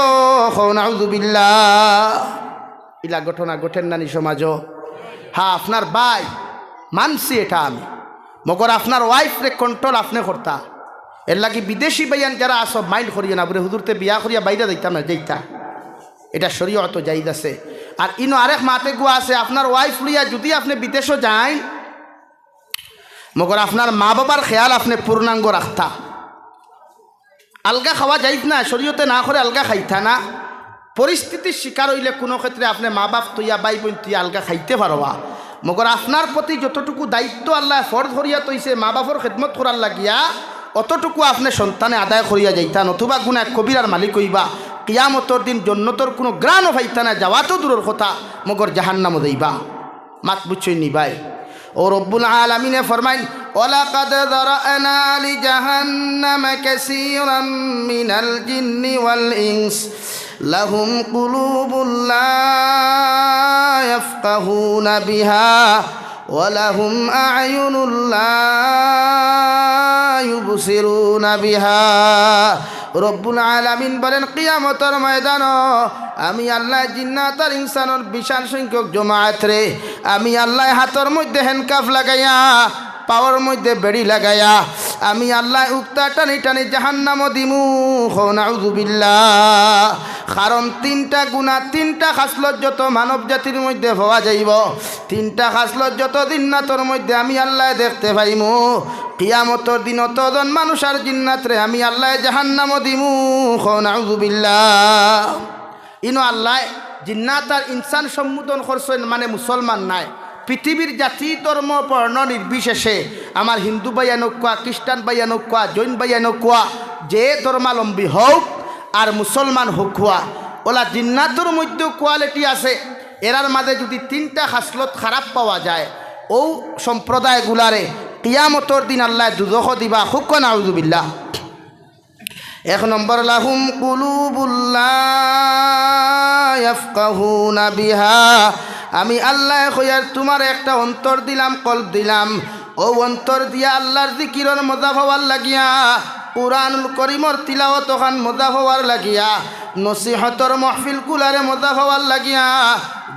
কও নাউজুবিল্লাহ। ইলা ঘটনা ঘটের না নি সমাজো? হ্যাঁ, আপনার ভাই, মানছি এটা আমি, মগর আপনার ওয়াইফরে কন্ট্রোল আপনে করতা। এরলাগি বিদেশি ভাইয়াইন যারা আছো, মাইন্ড করিও না, বুলে, "হুজুর, তে বিয়া করিয়া বাইরে যাইতাম না।" যাইতা, এটা শরীয়তো জায়েজ আছে। আর ইনো আরেক মাত এগু আছে, আপনার ওয়াইফ লইয়া যুদি আপনে বিদেশো যাইন, মগর আপনার মা বাবার খেয়াল আপনে পূর্ণাঙ্গ রাখতা। আলগা খাওয়া জায়েজ না, শরীয়তে না করে আলগা খাইতা না। পরিস্থিতির শিকার অইলে কুনু ক্ষেত্রে আপনে মা বাপ থইয়া, ভাই বইন থইয়া আলগা খাইতে পারবা। মগর আপনার প্রতি যতটুকু দায়িত্ব আল্লায় ফরজ করিয়া থইছে মা বাপর খেদমত করার লাগিয়া, অতটুকু আপনে সন্তানে আদায় করিয়া যাইতা, নতুবা গুনায় কবিরার মালিক অইবা। কিয়ামতর দিন জন্নতর কুনু ঘ্রাণও পাইতা না, যাওয়া তো দূরর কথা, মগর জাহান্নামো যাইবা। মাত বুঝছইন নি ভাই? ও রব্বুল আলামিনে ফরমাইন, "ওয়ালাকাদ যারানা লিজাহান্নামা কাসীরাম মিনাল জিন্নি ওয়াল ইনস, লাহুম কুলুবুল লা ইয়াফকাহুনা বিহা, ওয়া লাহুম আ'য়ুনুল লা ইউবসিরুনা বিহা।" রব্বুল আলামিন বলেন, কিয়ামতর ময়দানো আমি আল্লায় জিন্নাত আর ইনসানর বিশাল সংখ্যক জমায়েতরে আমি আল্লায় হাতর মধ্যে হ্যান্ডকাফ লাগাইয়া, পাওর মধ্যে বেড়ি লাগাইয়া, আমি আল্লায় উক্তা টানি টানি জাহান্নামো দিমু। কও নাউজুবিল্লাহ। কারণ তিনটা গুনা, তিনটা খাসলত যত মানব জাতির মধ্যে পাওয়া যাইবো, তিনটা খাসলত যত জিন্নাতর মধ্যে আমি আল্লায় দেখতে পাইমু, কিয়ামতর দিন অতজন মানুষ আর জিন্নাতরে আমি আল্লায় জাহান্নামো দিমু। কও নাউজুবিল্লাহ। ইনো আল্লায় জিন্নাত আর ইনসান সম্বোধন করছইন, মানে মুসলমান নায়। পৃথিবীর জাতি, ধর্ম, বর্ণ নির্বিশেষে, আমার হিন্দু ভাইয়াইন অউক্কা, খ্রিস্টান ভাইয়াইন অউক্কা, জৈন ভাইয়াইন অউক্কা, যে ধর্মাবলম্বী হউক আর মুসলমান হউক্কা, অলা জিন্নাতর মধ্যেও কোয়ালিটি আছে। এরার মাঝে যুদি তিনটা খাসলত খারাপ পাওয়া যায়, অউ সম্প্রদায়গুলারে কিয়ামতর দিন আল্লায় দুজখো দিবা। কউক্কা নাউজুবিল্লাহ। এক নম্বর, লাহুম কুলুবুল লা ইয়াফকাহুনা বিহা। আমি আল্লায় কইয়ার তুমারে একটা অন্তর দিলাম, কলব দিলাম। অউ অন্তর দিয়া আল্লার জিকিরর মজা পাওয়ার লাগিয়া, কুরআনুল করিমর তিলাওয়াত অখান মজা পাওয়ার লাগিয়া, নসিহতর মাহফিলগুলারে মজা পাওয়ার লাগিয়া,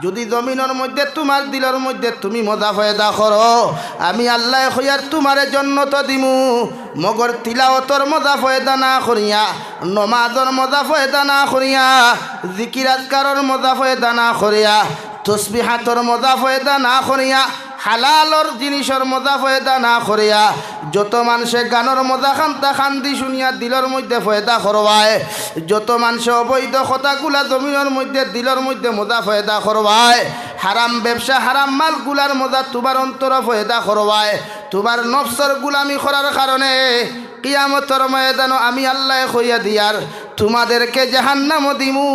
যুদি জমিনর মধ্যে তুমার দিলর মধ্যে তুমি মজা পয়দা করো, আমি আল্লায় কইয়ার তুমারে জন্নত দিমু। মগর তিলাওয়াতর মজা পয়দা না করিয়া, নমাজর মজা পয়দা না করিয়া, জিকির আজকারর মজা পয়দা না করিয়া, তসবিহাতর মজা পয়দা না করিয়া, হালালর জিনিসর মজা পয়দা না করিয়া, যত মানষে গানর মজা খান্তা খান্দি শুনিয়া দিলর মধ্যে পয়দা করবায়, যত মানষে অবৈধ কথাগুলা জমিনর মধ্যে দিলর মধ্যে মজা পয়দা করবায়, হারাম ব্যবসা, হারাম মালগুলার মজা তুমার অন্তরো পয়দা করবায়, তুমার নফসর গুলামি করার কারণে কিয়ামতর ময়দানো আমি আল্লায় কইয়া দিয়ার, তুমাদেরকে জাহান্নামো দিমু।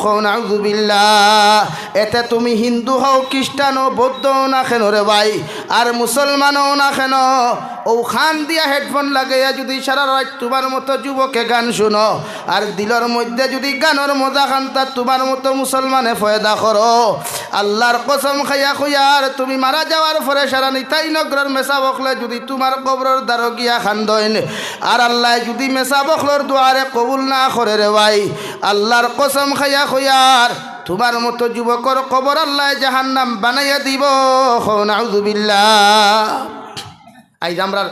কও নাউজুবিল্লাহ। এতে তুমি হিন্দু হও, খ্রিস্টান হও, বৌদ্ধ হও না কেন রে ভাই, আর মুসলমান হও না কেন, অউ কান দিয়া হেডফোন লাগাইয়া যুদি সারা রাইত তুমার মতো যুবকে গান শুনো, আর দিলর মধ্যে যুদি গানর মজা খান্তা তুমার মতো মুসলমানে পয়দা করো, আল্লার কসম খাইয়া কইয়ার, তুমি মারা যাওয়ার পরে সারা নিতাই নগরর মেসাব অকলে যুদি তুমার কবরর দ্বারো গিয়া কান্দইন, আর আল্লায় যুদি মেসাব অকলর দোয়ারে কবুল না করে রে ভাই, আল্লার কসম খাইয়া কইয়ার, তুমার মতো যুবকর কবর আল্লায় জাহান্নাম বানাইয়া দিবো। কও নাউজুবিল্লাহ। আইজ আমরার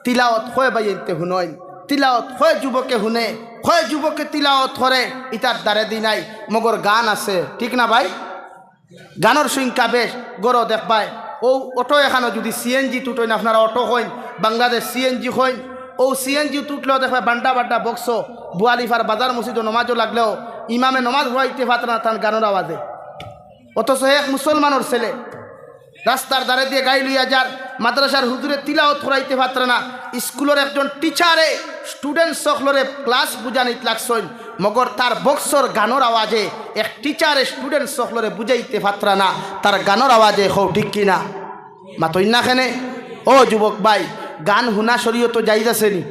তিলাওয়াত কয় ভাইয়াইন্তে হুনইন, তিলাওয়াত কয় যুবকে হুনে, কয় যুবকে তিলাওয়াত করে, ইতার দ্বারে দি নাই, মগর গান আছে, ঠিক না ভাই? গানর সংখ্যা বেশ, গরো দেখবায়। অউ অটো এখানো যুদি সিএনজি তুটইন, আপনারা auto coin, Bangladesh CNG coin, অউ সিএনজি তুটলেও দেখবায় বান্ডা বান্ডা বক্স, বুয়ালিফার বাজার মসজিদো নমাজো লাগলেও ইমামে নমাজ পড়াইতে পারতা না তান গানর আওয়াজে। অথচ এক মুসলমানর ছেলে, রাস্তার ধারে দিয়া গাড়ি লইয়া যার, মাদ্রাসার হুজুরে তিলাওত করাইতে পারতরা না, স্কুলর একজন টিচারে স্টুডেন্টস অকলরে ক্লাস বুঝানিত লাগছইন, মগর তার বক্সর গানর আওয়াজে এক টিচারে স্টুডেন্টস অকলরে বুঝাইতে পারতরা না, তার গানর আওয়াজে। কও ঠিক কি না? মাতইন না কেনে? ও যুবক ভাই, গান হুনা শরীয়তো জাইজ আছে নি?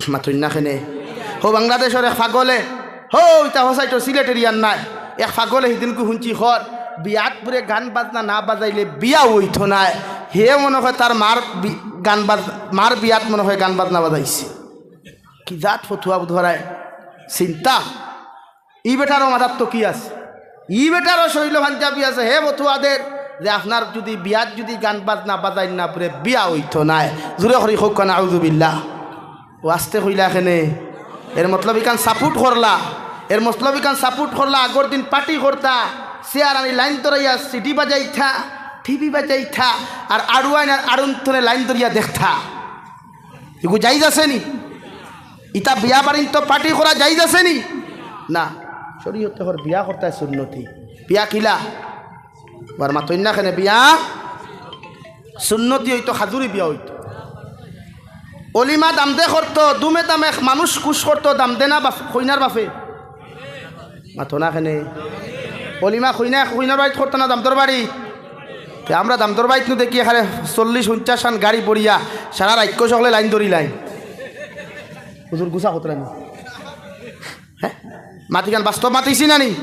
মাতইন না কেনে? হো বাংলাদেশর এক পাগলে, হো ইতা হোসাইটর সিলেটেরিয়ান নায়, এক পাগলে হিদিনকু হুনছি খর, বিয়াত বুলে গান বাজনা না বাজাইলে বিয়া অইতো নায়। হে মনো কয় তার মার বি-, গান বাজ-, মার বিয়াত মনো কয় গান বাজনা বাজাইছে। কি জাত ফতুয়া বুধ হরায়? চিন্তা। ই বেটারও মাথাত তো কি আছে? ই বেটারও শরীলো পাঞ্জাবি আছে, হে ফতুয়া দের যে আপনার যুদি বিয়াত যুদি গান বাজনা বাজাইন না বুলে বিয়া অইতো নায়। জুরে করি কউক্কা না, আউযুবিল্লাহ। ও আস্তে কইলা কেনে? এর মতলব ইখান সাপোর্ট করলা, এর মতলব ইখান সাপোর্ট করলা। আগর দিন পার্টি করতা, চেয়ার আনি লাইন ধরাইয়া সিটি বাজাইতা, টিভি বাজাইতা, আর আড়ুয়াইন আর আড়ুন্তরে লাইন ধরিয়া দেখতা। ইগু জাইজ আছে নি? ইতা বিয়া বাড়িন তো পার্টি করা জাইজ আছে নি? না, শরীয়তে কর বিয়া করতায় সুন্নতি। বিয়া কিলা? বার মাতইন না কেনে? বিয়া সুন্নতি অইতো, হাজুরি বিয়া অইতো। অলিমা দামদে করতো, দুমে দামে মানুষ খুশ করতো, দামদে না বাফ-, কইনার বাফে? মাতো না কেনে? অলিমা কইনা, কইনার বাড়িত করতো না দামদর বাড়ি? তে আমরা দামদর বাড়িত নু দেখি এখানে চল্লিশ পঞ্চাশ খান গাড়ি পড়িয়া সারা রাইত সকলে লাইন ধরি লাইন। হুজুর গুছা কতরানি। হ্যাঁ? মাতিখান বাস্তব মাতিছি না নি?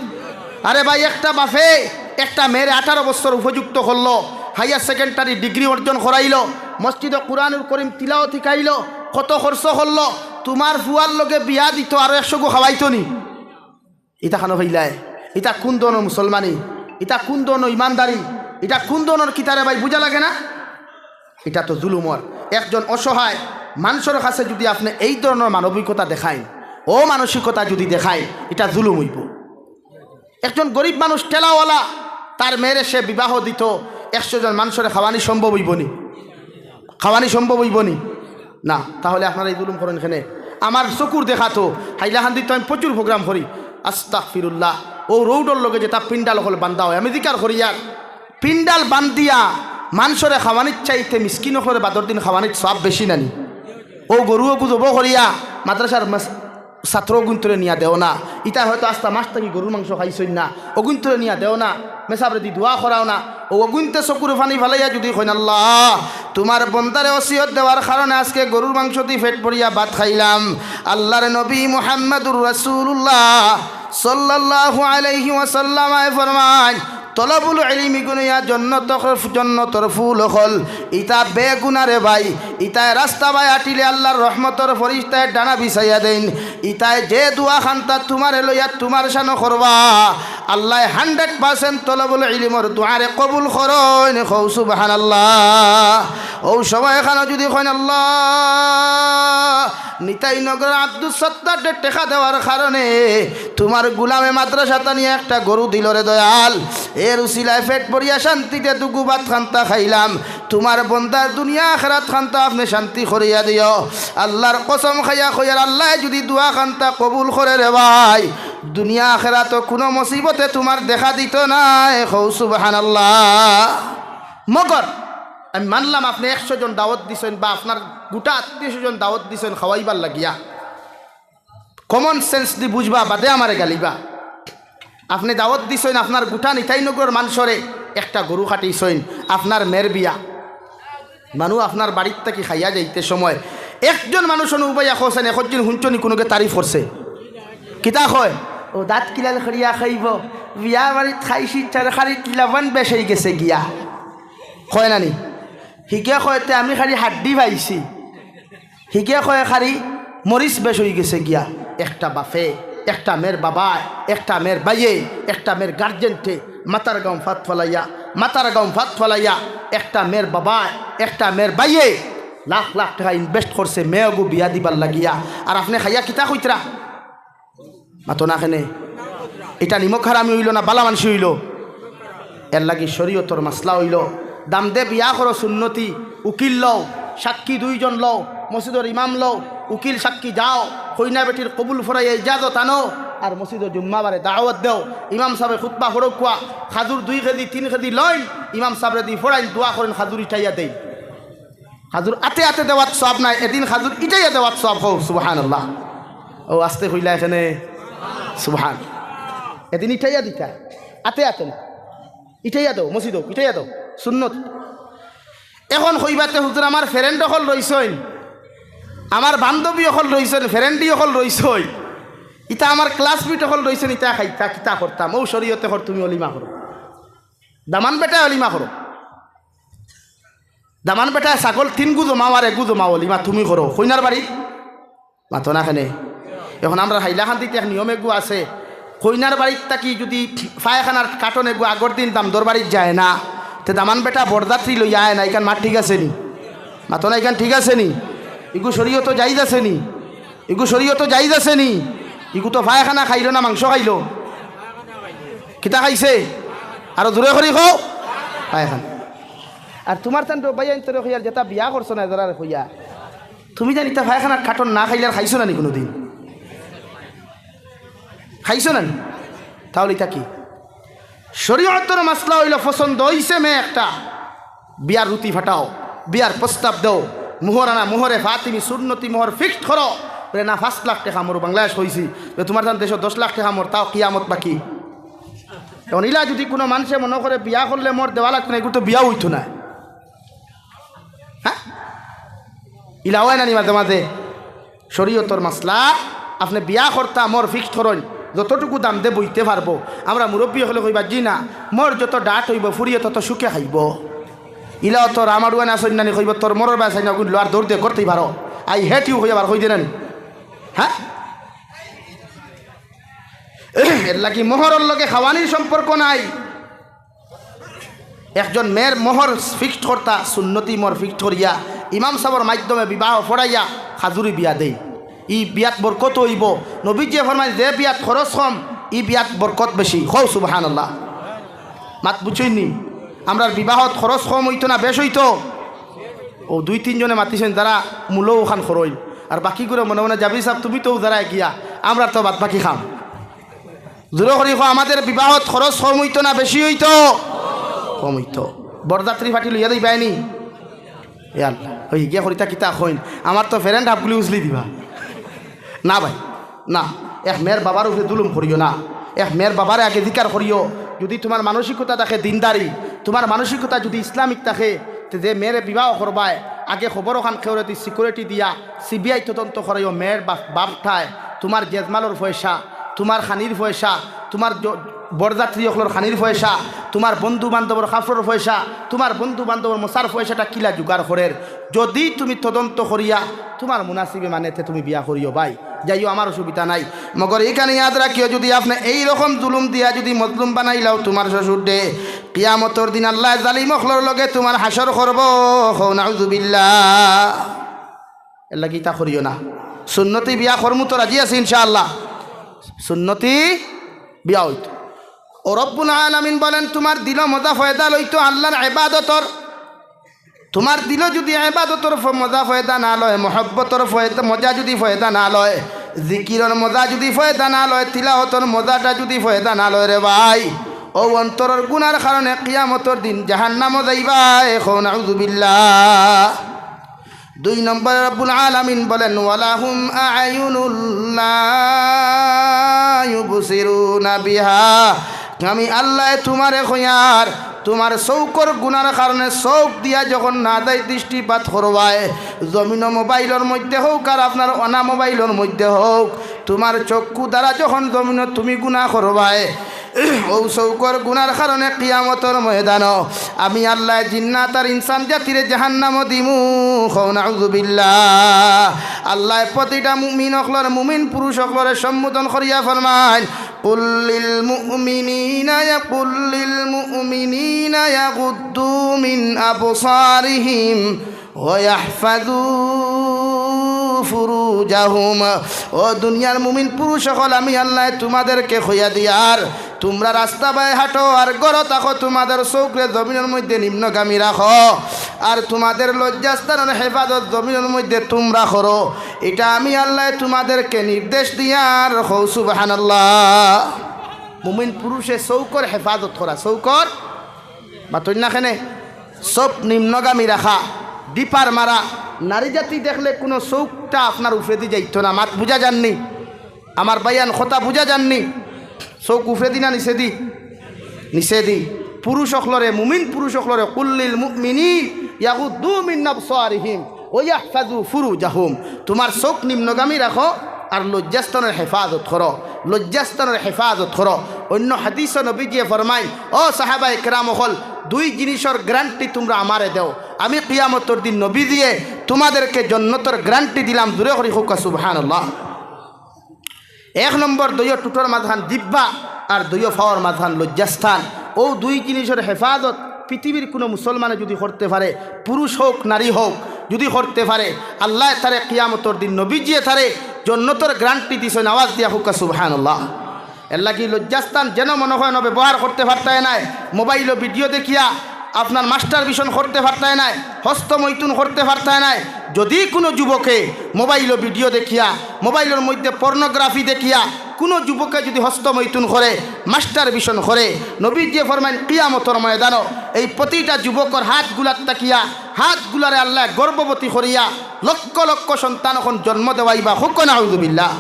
আরে ভাই, একটা বাফে একটা মেয়েরে আঠারো বছর উপযুক্ত করলো, হায়ার সেকেন্ডারি ডিগ্রি অর্জন করাইলো, মসজিদে কোরআনুল করিম তিলাওয়াত শিখাইলো, কত খরচ করলো, তুমার ফুয়ার লগে বিয়া দিতো, আরো একশো গু খাওয়াইতো নি? ইতা খানো ফাইলায়? ইতা কুন ধরনর মুসলমানি? ইতা কুন ধরনর ইমানদারি? ইতা কুন ধরনর কিতারে ভাই, বুঝা লাগে না? ইটা তো জুলুমর। একজন অসহায় মানষর কাছে যুদি আপনে এই ধরনর মানবিকতা দেখাইন, অমানসিকতা যুদি দেখাইন, ইটা জুলুম অইবো। একজন গরিব মানুষ ঠেলাওয়ালা, তার মেয়েরে সে বিবাহ দিতো, একশো জন মানষরে খাওয়ানি সম্ভব অইবো নি? খাওয়ানি সম্ভব অইবো নি? না। তাহলে আপনারা এই জুলুম করইন কেনে? আমার চকুর দেখা তো, হাইলাকান্দিত তো আমি প্রচুর প্রোগ্রাম করি। আস্তাগফিরুল্লাহ। অউ রোডর লগে যেতা পিন্ডাল অকল বান্ধা অয়, আমি জিকার করি, আর পিন্ডাল বান্ধিয়া মানষরে খাওয়ানির চাইতে মিসকিন অকলরে বাদর দিন খাওয়ানিত সওয়াব বেশি না নি? অউ গরু অগু জবো করিয়া মাদ্রাসার মাস-, ছাত্র অগুইন্তরে নিয়া দেও না। ইতা হয়তো আস্তা মাস থাকি গরুর মাংস খাইছইন না, অগুইন্তরে নিয়া দেও না, মেসাবরে দি দোয়া করাও না। অউ অগুইন্তে চকুর পানি ফালাইয়া যুদি কইন, "আল্লাহ, তুমার বন্দারে ওসিয়ত দেওয়ার কারণে আজকে গরুর মাংস দি পেট ভরিয়া ভাত খাইলাম।" আল্লাহর নবী মুহাম্মাদুর রাসূলুল্লাহ সাল্লাল্লাহু আলাইহি ওয়াসাল্লাম আয় ফরমাইন, তলবুল ইলমি গুনিয়া জন্নতর, জন্নতর ফুল অকল। ইতা বেগুনা রে ভাই, ইতায় রাস্তা বায় আটিলে আল্লাহর রহমতর ফরিস্তায় ডানা বিছাইয়া দেইন। ইতায় যে দোয়া খান্তা তুমারে লইয়া তুমার শানো করবা, আল্লায় hundred percent তলবুল ইলমর দোয়ারে কবুল করইন। কও সুবহানাল্লাহ। অউ সময় খানো যুদি কইন, "আল্লাহ, নিতাই নগরর আব্দুস সত্তাররে টেকা দেওয়ার কারণে তুমার গুলামে মাদ্রাসাত আনিয়া একটা গরু দিলো রে দয়াল, এর উসিলায় পেট ভরিয়া শান্তিতে দুগু ভাত খান্তা খাইলাম, তুমার বন্দার দুনিয়া আখেরাত খান্তা আপনে শান্তি করিয়া দিও।" আল্লাহর কসম খাইয়া কইয়ার, আল্লায় যুদি দোয়া খান্তা কবুল করে রে ভাই, দুনিয়া আখেরাতো কুনু মুসিবতে তুমার দেখা দিতো নায়। কও সুবহানাল্লাহ। মগর আমি মানলাম আপনে একশো জন দাওয়াত দিছইন বা আপনার গুটা আত্মীয় স্বজন দাওয়াত দিছইন খাওয়াইবার লাগিয়া, common sense দি বুঝবা, বাদে আমারে গালিবা। আপনে দাওয়াত দিছইন, আপনার গুটা নিতাই নগরর মানষরে একটা গরু কাটিছইন, আপনার মেয়ের বিয়া। মানু আপনার বাড়িত থাকি খাইয়া যাইতে সময় একজন মানুষ অনু উবাইয়া কছেন, একজন হুনছনি কুনুগে তারিফ করছে? কিতা কয়? "অউ দাঁত কিলাল করিয়া খাইবো, বিয়া বাড়িত খাইছি, তরকারিত লবণ বেশ অইগেছে গিয়া।" কয় না নি? হিগে কয়, "তে আমি খালি হাড্ডি পাইছি।" হিগে কয়, "খালি মরিচ বেশ অইগেছে গিয়া।" একটা বাফে, একটা মেয়ের বাবায়, একটা মেয়ের বাইয়ে, একটা মেয়ের গার্জেন্টে মাতার গাম ফাত ফালাইয়া, মাতার গাম ফাত ফালাইয়া, একটা মেয়ের বাবায়, একটা মেয়ের বাইয়ে লাখ লাখ টেকা invest করছে মেয়েগু বিয়া দিবার লাগিয়া। আর আপনে খাইয়া কিতা কইতরা? মাতো না কেনে? ইটা নিমক হারামি অইলো না বালা মানষি অইলো? এর লাগি শরীয়তর মাসলা অইলো, দামদে বিয়া করো সুন্নতি, উকিল লও, সাক্ষী দুইজন লও, মসজিদর ইমাম লও, উকিল সাক্ষী যাও, কইনা বেটির কবুল ফরাইয়া ইজাজত আনো, আর মসজিদো জুম্মাবারে দাওয়াত দেও, ইমাম সাবে খুতবা পড়উক্কা, খাজুর দুই কেজি, তিন কেজি লইন, ইমাম সাবরে দি পড়াইন, দোয়া করইন, খাজুর ইটাইয়া দেইন। খাজুর আতে আতে দেওয়াত সওয়াব নায়, এদিন খাজুর ইটাইয়া দেওয়াত সওয়াব। কও সুবহানাল্লাহ। ও আস্তে কইলা এখানে সুবহান। এদিন ইটাইয়া দিতা, আতে আতে না, ইটাইয়া দেও, মসজিদো ইটাইয়া দেও, সুন্নত। এখন কইবা তে হুজুর আমার friend অকল রইছইন, আমার বান্ধবী অকল রইছইন, friend অকল রইছইন, ইতা আমার classmate অকল রইছইন, ইতা খাইতা কিতা করতাম? ও শরীয়তে কর তুমি অলিমা করো, দামান বেটায় অলিমা করো। দামান বেটায় ছাগল তিনগু জমাও আর এগু জমাও, অলিমা তুমি করো। কইনার বাড়ি মাতো না কেনে? এখন আমরার হাইলাকান্দিত এক নিয়ম এগু আছে, কইনার বাড়িত থাকি যুদি পায়খানার কার্টন এগু আগর দিন দামদর বাড়িত যায় না, তে দামান বেটা বরযাত্রী লইয়া আয় না, ইখান মাত ঠিক আছে নি? মাতো না, ইখান ঠিক আছে নি? ইগু শরীয়তো জাইজ আছে নি? ইগু শরীয়তো জাইজ আছে নি? ইগু তো পায়খানা খাইলো না মাংস খাইলো? কিতা খাইছে? আরো জোরে করি কও, পায়খানা। আর তুমার তান তো ভাইয়াইন তোরে কইয়ার যেতা বিয়া করছো না, যারারে কইয়া, তুমি জানি তা পায়খানার কার্টন না খাইলে আর খাইছো না নি কুনুদিন? খাইছো না নি? তাহলে ইতা কি? শরীয়তর মাসলা অইলো, পছন্দ অইছে মেয়ে একটা, বিয়ার রুটি ফাটাও, বিয়ার প্রস্তাব দেও, মোহর আনা, মোহরে ফাতিমি, সুন্নতি মোহর fixed করো। বলে, "না, পাঁচ লাখ টেকা মোর বাংলাদেশ কইছি।" বলে, "তুমার তান দেশো দশ লাখ টেকা মোর, তাও কিয়ামত বাকি।" এখন ইলা যুদি কুনু মানষে মনো করে বিয়া করলে মোর দেওয়া লাগতো না, ইগুর তো বিয়াও অইতো না। হ্যাঁ, ইলা অয় না নি মাঝে মাঝে? শরীয়তর মাসলা, আপনে বিয়া করতা মোর fixed করইন, যতটুকু দাম দে বইতে পারবো। আমরা মুরব্বি অকলে কইবা, "জি না, মোর যত ডাট অইবো ফুরিয়ে তত সুখে খাইবো।" ইলা অত রামাড়ুয়া না সৈন্যানি কইবো, "তোর মরর বায় সাইনা গুণ লোয়ার দৌড় দে করতেই পারো।" I hate you কইয়া বার কই দেন। হ্যাঁ, এর লাগি মোহরর লগে খাওয়ানির সম্পর্ক নাই। একজন মেয়ের মোহর fixed করতা, সুন্নতি মোহর fixed করিয়া ইমাম সাবর মাধ্যমে বিবাহ পড়াইয়া খাজুরি বিয়া দেই। ই বিয়াত বরকত অইবো। নবীজিয়ে ফরমাইন, "যে বিয়াত খরচ কম, ই বিয়াত বরকত বেশি।" কও সুবহানাল্লাহ। মাত বুঝছইন নি? আমরার বিবাহত খরচ কম অইতো না বেশ অইতো? ও দুই তিনজনে মাতিছইন, যারা মূলো অখান খরইন, আর বাকিগুরে মনে মনে, "জাবির সাব, তুমি তো যারা গিয়া, আমরার তো বাদ বাকি খাম।" জোরে করি কও, আমাদের বিবাহত খরচ কম অইতো না বেশি অইতো? কম অইতো। বরযাত্রী পার্টি লইয়া যাইবায় নি? এ আল্লাহ, অই গিয়া করিতা কিতা কইন, আমার তো friend হাফগুলি উজলি দিবা। না ভাই, না, এক মেয়ের বাবার উপরে জুলুম করিও না। এক মেয়ের বাবারে আগে জিকার করিও। যুদি তুমার মানসিকতা থাকে দিনদারি, তুমার মানসিকতা যুদি ইসলামিক থাকে, তে যে মেয়েরে বিবাহ করবায়, আগে খবর অখান কেউরে দি security দিয়া CBI তদন্ত করাইও, মেয়ের বাপ, বাপ ঠায়, তুমার জেজমালর পয়সা, তুমার খানির পয়সা, তুমার জ-, বরযাত্রী অকলর খানির পয়সা, তুমার বন্ধু বান্ধবর কাপড়র পয়সা, তুমার বন্ধু বান্ধবর মশার পয়সাটা কিলা জোগাড় করের। যুদি তুমি তদন্ত করিয়া তুমার মুনাসিবে মানে, তে তুমি বিয়া করিও ভাই, যাইও, আমার অসুবিধা নাই। মগর ইখান ইয়াদ রাখিও, যুদি আপনে এই রকম জুলুম দিয়া যুদি মজলুম বানাইলাও তুমার শ্বশুররে, কিয়ামতর দিন আল্লায় জালিম অকলর লগে তুমার হাশর করবো। কও নাউজুবিল্লাহ। এর লাগি ইতা করিও না। সুন্নতি বিয়া করমু তো রাজি আছি ইনশাআল্লাহ। সুন্নতি বিয়া অইতো। ও রব্বুল আলামিন বলেন, তুমার দিলো মজা ফয়দা লইতো আল্লাহর ইবাদতর। তুমার দিলো যুদি ইবাদতর ফ-, মজা ফয়দা না লয়, মহব্বতর ফয়দা, মজা যুদি ফয়দা না লয়, জিকিরর মজা যুদি ফয়দা না লয়, তিলাওতর মজাটা যুদি ফয়দা না লয় রে ভাই, অউ অন্তরর গুনার কারণে কিয়ামতর দিন জাহান্নামো যাইবায়। কও নাউজুবিল্লাহ। দুই নম্বরে রব্বুল আলামিন বলেন, "ওয়ালাহুম আ'য়ুনুল লা ইউবসিরুনা বিহা।" আমি আল্লায় তুমারে কইয়ার, তুমার চউখর গুনার কারণে চউখ দিয়া যখন নাজাইজ দৃষ্টিপাত করবায়, জমিনো মোবাইলর মধ্যে হউক আর আপনার অনা মোবাইলর মধ্যে হউক, তুমার চক্ষু দ্বারা যখন জমিনো তুমি গুনা করবায়, অউ চউখর গুনার কারণে কিয়ামতর ময়দানো আমি আল্লায় জিন্নাত আর ইনসান জাতিরে জাহান্নামো দিমু। কও নাউজুবিল্লাহ। আল্লায় প্রতিটা মুমিন অকলর, মুমিন পুরুষ অকলরে সম্বোধন করিয়া ফরমাইন, "কুল লিল মুমিনিনা ইয়া-, কুল লিল মুমিনিনা ইয়াগুদ্দু মিন আবসারিহিম ওয়া ইয়াহফাজু ফুরুজাহুম।" ও দুনিয়ার মুমিন পুরুষ অকল, আমি আল্লায় তুমাদেরকে কইয়া দিয়ার, তুমরা রাস্তা বায় হাঁটো আর ঘরো থাকো, তুমাদের চউখরে জমিনর মধ্যে নিম্নগামী রাখো। আর তোমাদের লজ্জাস্থানর হেফাজত জমিনর মধ্যে তোমরা করো, ইটা আমি আল্লায় তোমাদেরকে নির্দেশ দিয়ার। কও সুবহানাল্লাহ। মুমিন পুরুষে চউখর হেফাজত করা, চউখর, মাতইন না কেনে, চউখ নিম্নগামী রাখা, ডিপার মারা, নারী জাতি দেখলে কুনু চউখটা আপনার উপরেদি যাইতো না, মাত বুঝা যারনি? আমার ভাইয়াইন, কথা বুঝা যারনি? চউখ উপরেদি না নিচেদি? নিচেদি। পুরুষ অকলরে, মুমিন পুরুষ অকলরে, "কুল্লিল মুমিনিন ইয়াগুদ্দু মিন আবসারিহিম ওয়া ইয়াহফাজু ফুরুজাহুম।" তোমার চউখ নিম্নগামী রাখো আর লজ্জাস্থানর হেফাজত করো, লজ্জাস্থানর হেফাজত করো। অন্য হাদিসো নবীজিয়ে ফরমাইন, "ও সাহাবায়ে কেরাম অকল, দুই জিনিসর গ্যারান্টি তোমরা আমারে দেও, আমি কিয়ামতর দিন নবীজিয়ে তোমাদেরকে জন্নতর গ্যারান্টি দিলাম।" জোরে করি কউক্কা সুবহানাল্লাহ। এক নম্বর, দুইও টুটর মাঝখান জিব্বা আর দুইও ফাওর মাঝখান লজ্জাস্থান। অউ দুই জিনিসর হেফাজত পৃথিবীর কুনু মুসলমানে যুদি করতে পারে, পুরুষ হউক নারী হউক, যুদি করতে পারে, আল্লায় তারে কিয়ামতর দিন নবীজিয়ে তারে জন্নতর গ্যারান্টি দিছইন। আওয়াজ দিয়া কউক্কা সুবহানাল্লাহ। এরলাগি লজ্জাস্থান যেন মনো কয় অনো ব্যবহার করতে পারতায় নায়। মোবাইলো ভিডিও দেখিয়া আপনার মাস্টারবেশন করতে পারতায় নায়, হস্তমৈথুন করতে পারতায় নায়। যুদি কুনু যুবকে মোবাইলো ভিডিও দেখিয়া, মোবাইলর মধ্যে পর্নোগ্রাফি দেখিয়া কুনু যুবকে যুদি হস্তমৈথুন করে, মাস্টারবেশন করে, নবীজিয়ে ফরমাইন, কিয়ামতর ময়দানো এই প্রতিটা যুবকর হাতগুলার থাকিয়া, হাতগুলারে আল্লায় গর্ভবতী করিয়া লক্ষ লক্ষ সন্তান অখন জন্ম দেওয়াইবা। কউক্কা নাউজুবিল্লাহ।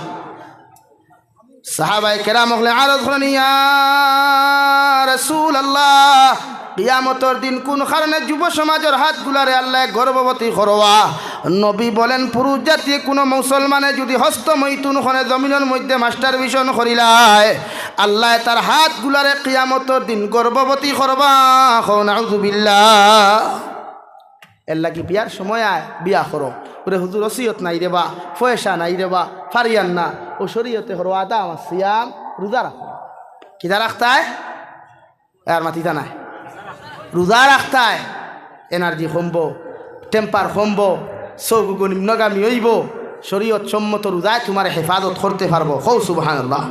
সাহাবায়ে কেরাম অকলে আরজ করইন, "ইয়া রাসূলুল্লাহ, কিয়ামতর দিন কুন কারণে যুব সমাজর হাতগুলারে আল্লায় গর্ভবতী করবা?" নবী বলেন, "পুরুষ জাতি কুনু মুসলমানে যুদি হস্তমৈথুন করে, জমিনর মধ্যে মাস্টারবেশন করিলায়, আল্লায় তার হাতগুলারে কিয়ামতর দিন গর্ভবতী করবা।" কও নাউজুবিল্লাহ। এরলাগি বিয়ার সময় আয়, বিয়া করো। ওরে হুজুর, ওসিয়ত নাই রেবা, পয়সা নাই রেবা, পারিয়ার না। অউ শরীয়তে করো আদা আমার সিয়াম, রোজা রাখো। কিতা রাখতায়? আর মাতিতা নায়। রোজা রাখতায়। এনার্জি কমবো, টেম্পার কমবো, চউখগু নিম্নগামী অইবো। শরীয়ত সম্মত রোজায় তোমারে হেফাজত করতে পারবো। কও সুবহানাল্লাহ।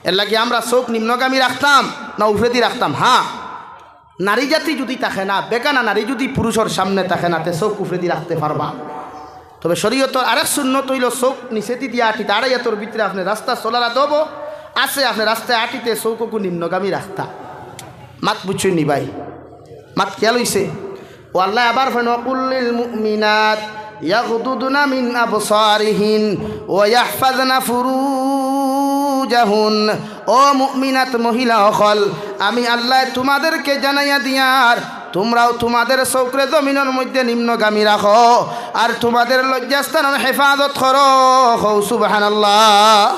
এরলাগি আমরা চউখ নিম্নগামী রাখতাম না উপরেদি রাখতাম? হ্যাঁ। নারী জাতি যুদি থাকে না, বেগানা নারী যুদি পুরুষর সামনে থাকে না, তে চউখ উপরেদি রাখতে পারবা। তবে শরীয়তর আরেক সুন্নত অইলো চউখ নিচেদি দিয়া আটিতা। আড়াই আতর ভিতরে আপনে রাস্তা চলার আদব আছে, আপনে রাস্তায় আটিতে চউখগু নিম্নগামী রাখতা। মাত বুঝছইন নি ভাই? মাত খেয়াল অইছে? অউ আল্লায় আবার ফরমাইন, "ওয়া কুল্লিল মুমিনাত ইয়াগুদুদনা মিন আবসারিহিন ওয়া ইয়াহফাজনা ফুরুজাহুন।" ও মুমিনাত মহিলা অকল, আমি আল্লায় তোমাদেরকে জানাইয়া দিয়ার, তোমরাও তোমাদের চউখরে জমিনর মধ্যে নিম্নগামী রাখো, আর তোমাদের লজ্জাস্থানর হেফাজত করো। কও সুবহানাল্লাহ।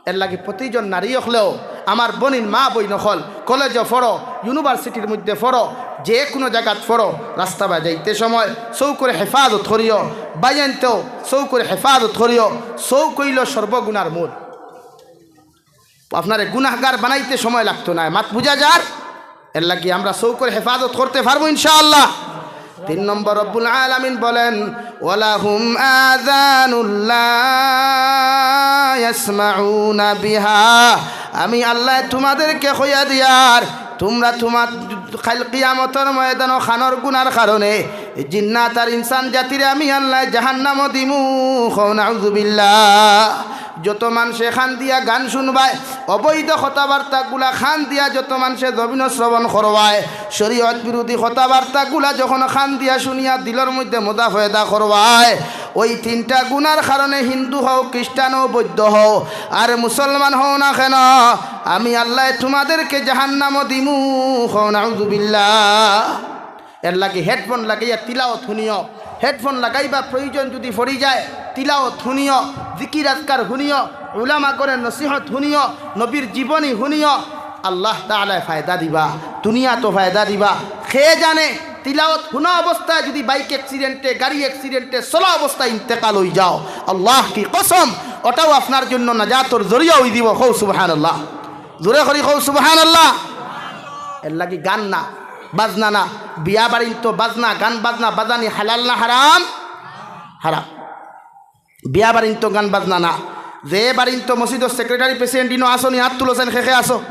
এরলাগি প্রতিজন নারী অকলেও, আমার বইন, মা বইন অকল, কলেজো পড়ো, ইউনিভার্সিটির মধ্যে পড়ো, যে কুনু জাগাত পড়ো, রাস্তাবায় যাইতে সময় চউখরে হেফাজত করিও, বাইয়াইন্তেও চউখরে হেফাজত করিও। চউখ অইলো সর্বগুনার মূল। আপনারে গুনাহগার বানাইতে সময় লাগতো নায়। মাত বুঝা যার? এরলাগি আমরা চউখর হেফাজত করতে পারবো ইনশাআল্লাহ। তিন নম্বর, রব্বুল আলামিন বলেন, "ওয়ালাহুম আযানুল লা ইয়াসমাউনা বিহা।" আমি আল্লায় তোমাদেরকে কইয়া দিয়ার, তোমরা তোমার কাইল কিয়ামতর ময়দানো কানর গুনার কারণে জিন্নাত আর ইনসান জাতিরে আমি আল্লায় জাহান্নামো দিমু। কও নাউজুবিল্লাহ। যত মানষে কান দিয়া গান শুনবায়, অবৈধ কথাবার্তাগুলা কান দিয়া যত মানষে জমিনো শ্রবণ করবায়, শরীয়ত বিরোধী কথাবার্তাগুলা যখন কান দিয়া শুনিয়া দিলর মধ্যে মজা পয়দা করবায়, ওই তিনটা গুনার কারণে হিন্দু হও, খ্রিস্টান হও, বৌদ্ধ হও, আর মুসলমান হও না কেন, আমি আল্লায় তোমাদেরকে জাহান্নামো দিমু। কও নাউজুবিল্লাহ। এরলাগি হেডফোন লাগাইয়া তিলাওত হুনিও। হেডফোন লাগাইবার প্রয়োজন যুদি পড়ি যায়, তিলাওত হুনিও, জিকির আজকার হুনিও, উলামাগণর নসিহত হুনিও, নবীর জীবনী হুনিও। আল্লাহ তাআলায় ফায়দা দিবা, দুনিয়াত ফায়দা দিবা। কে জানে, তিলাওত হুনা অবস্থায় যুদি বাইক অ্যাক্সিডেন্টে, গাড়ি অ্যাক্সিডেন্টে, চলা অবস্থায় ইন্তেকাল অই যাও, আল্লাহ কি কসম, ওটাও আপনার জন্য নাজাতর জরিয়া অই দিবো। কও সুবহানাল্লাহ। জোরে করি কও সুবহানাল্লাহ। এরলাগি গান না, বাজনা না, বিয়া বাড়িন্তো বাজনা, গান বাজনা বাজানি হালাল না হারাম? হারাম। বিয়া বাড়িন্তো গান বাজনা না। যে বাড়িন্তো মসজিদর সেক্রেটারি প্রেসিডেন্ট ইনো আসো নি, আত তুলো চাইন, কে কে আসো?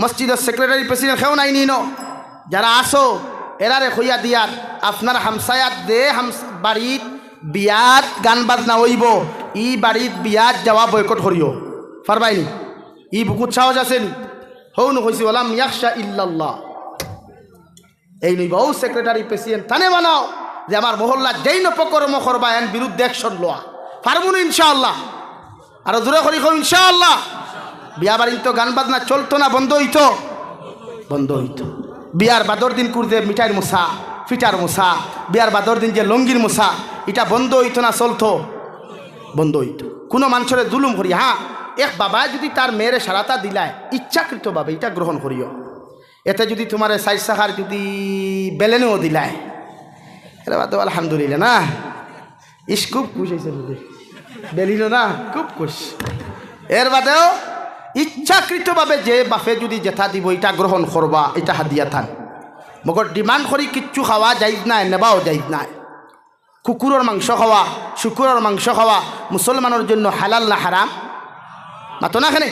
মসজিদর সেক্রেটারি প্রেসিডেন্ট কেউ নাই নি ইনো? যারা আসো, এরারে কইয়া দিয়ার, আপনার হামসায়াত যে হামস-, বাড়িত বিয়াত গান বাজনা অইবো, ই বাড়িত বিয়াত যাওয়া বয়কট করিও। পারবায়নি? ই বুকুত সাহস আছেনি? হউ নু কইছি, "ওয়ালাম ইয়াখশা ইল্লাল্লাহ।" এই নইবা ও সেক্রেটারি প্রেসিডেন্ট তানে বানাও যে আমার মহল্লাত যেইন অপকর্ম করবা এন বিরুদ্ধে অ্যাকশন লওয়া। পারমু নু ইনশাআল্লাহ? আরো জোরে করি কও ইনশাআল্লাহ। বিয়া বাড়িত তো গান বাজনা চলতো না, বন্ধ অইতো? বন্ধ অইতো। বিয়ার বাদর দিন কুরদে মিঠাইর মোসা, ফিটার মোসা, বিয়ার বাদর দিন যে লঙ্গির মোসা, ইটা বন্ধ অইতো না চলতো? বন্ধ অইতো। কুনু মানষরে জুলুম করি, হ্যাঁ, এক বাবায় যুদি তার মেয়েরে সারাটা দিলায় ইচ্ছাকৃতভাবে, ইটা গ্রহণ করিও। এতে যুদি তুমারে চাইর চাকার যুদি বেলেনও দিলায়, এর বাদে আলহামদুলিল্লাহ না, ইস, খুব খুশ অইছে বুঝি। বেলিল না, খুব খুশ। এর বাদেও ইচ্ছাকৃতভাবে যে বাপে যুদি যেটা দিবো, ইটা গ্রহণ করবা, ইটা হাদিয়া তান। মগর ডিমান্ড করি কিচ্ছু খাওয়া জাইজ নায়, নেবাও জাইজ নায়। কুকুরর মাংস খাওয়া, শুকুরর মাংস খাওয়া মুসলমানর জন্য হালাল না হারাম? মাতো না কেনে?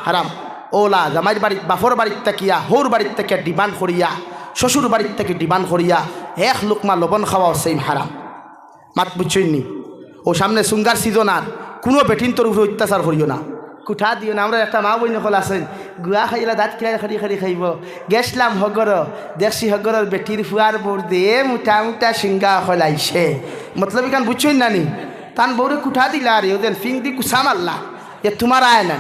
হারাম। অউলা জামাইর বাড়িত, বাপর বাড়িত থাকিয়া, হউর বাড়িত থাকিয়া ডিমান্ড করিয়া, শ্বশুর বাড়িত থাকি ডিমান্ড করিয়া এক লুকমা লবণ খাওয়াও সেম হারাম। মাত বুঝছইন নি? অউ সামনে সুঙ্গার সিজন, আর কুনু বেটিন্তর উপরে অত্যাচার করিও না, কুঠা দিও না। আমরার একটা মা বইন অকল আছইন, গুয়া খাইলা দাঁত কিলাই খাড়ি খাড়ি খাইবো। গেছলাম হগরো, দেখছি হগরর বেটির ফুয়ার বউর দে মুটা মুটা সিঙ্গা অকল আইছে। মতলব ইখান বুঝছইন না নি? তান বউরে কুঠা দিলা, আর অউ যেন ফিং দি কুসা মারলা, এ তুমার আয় না।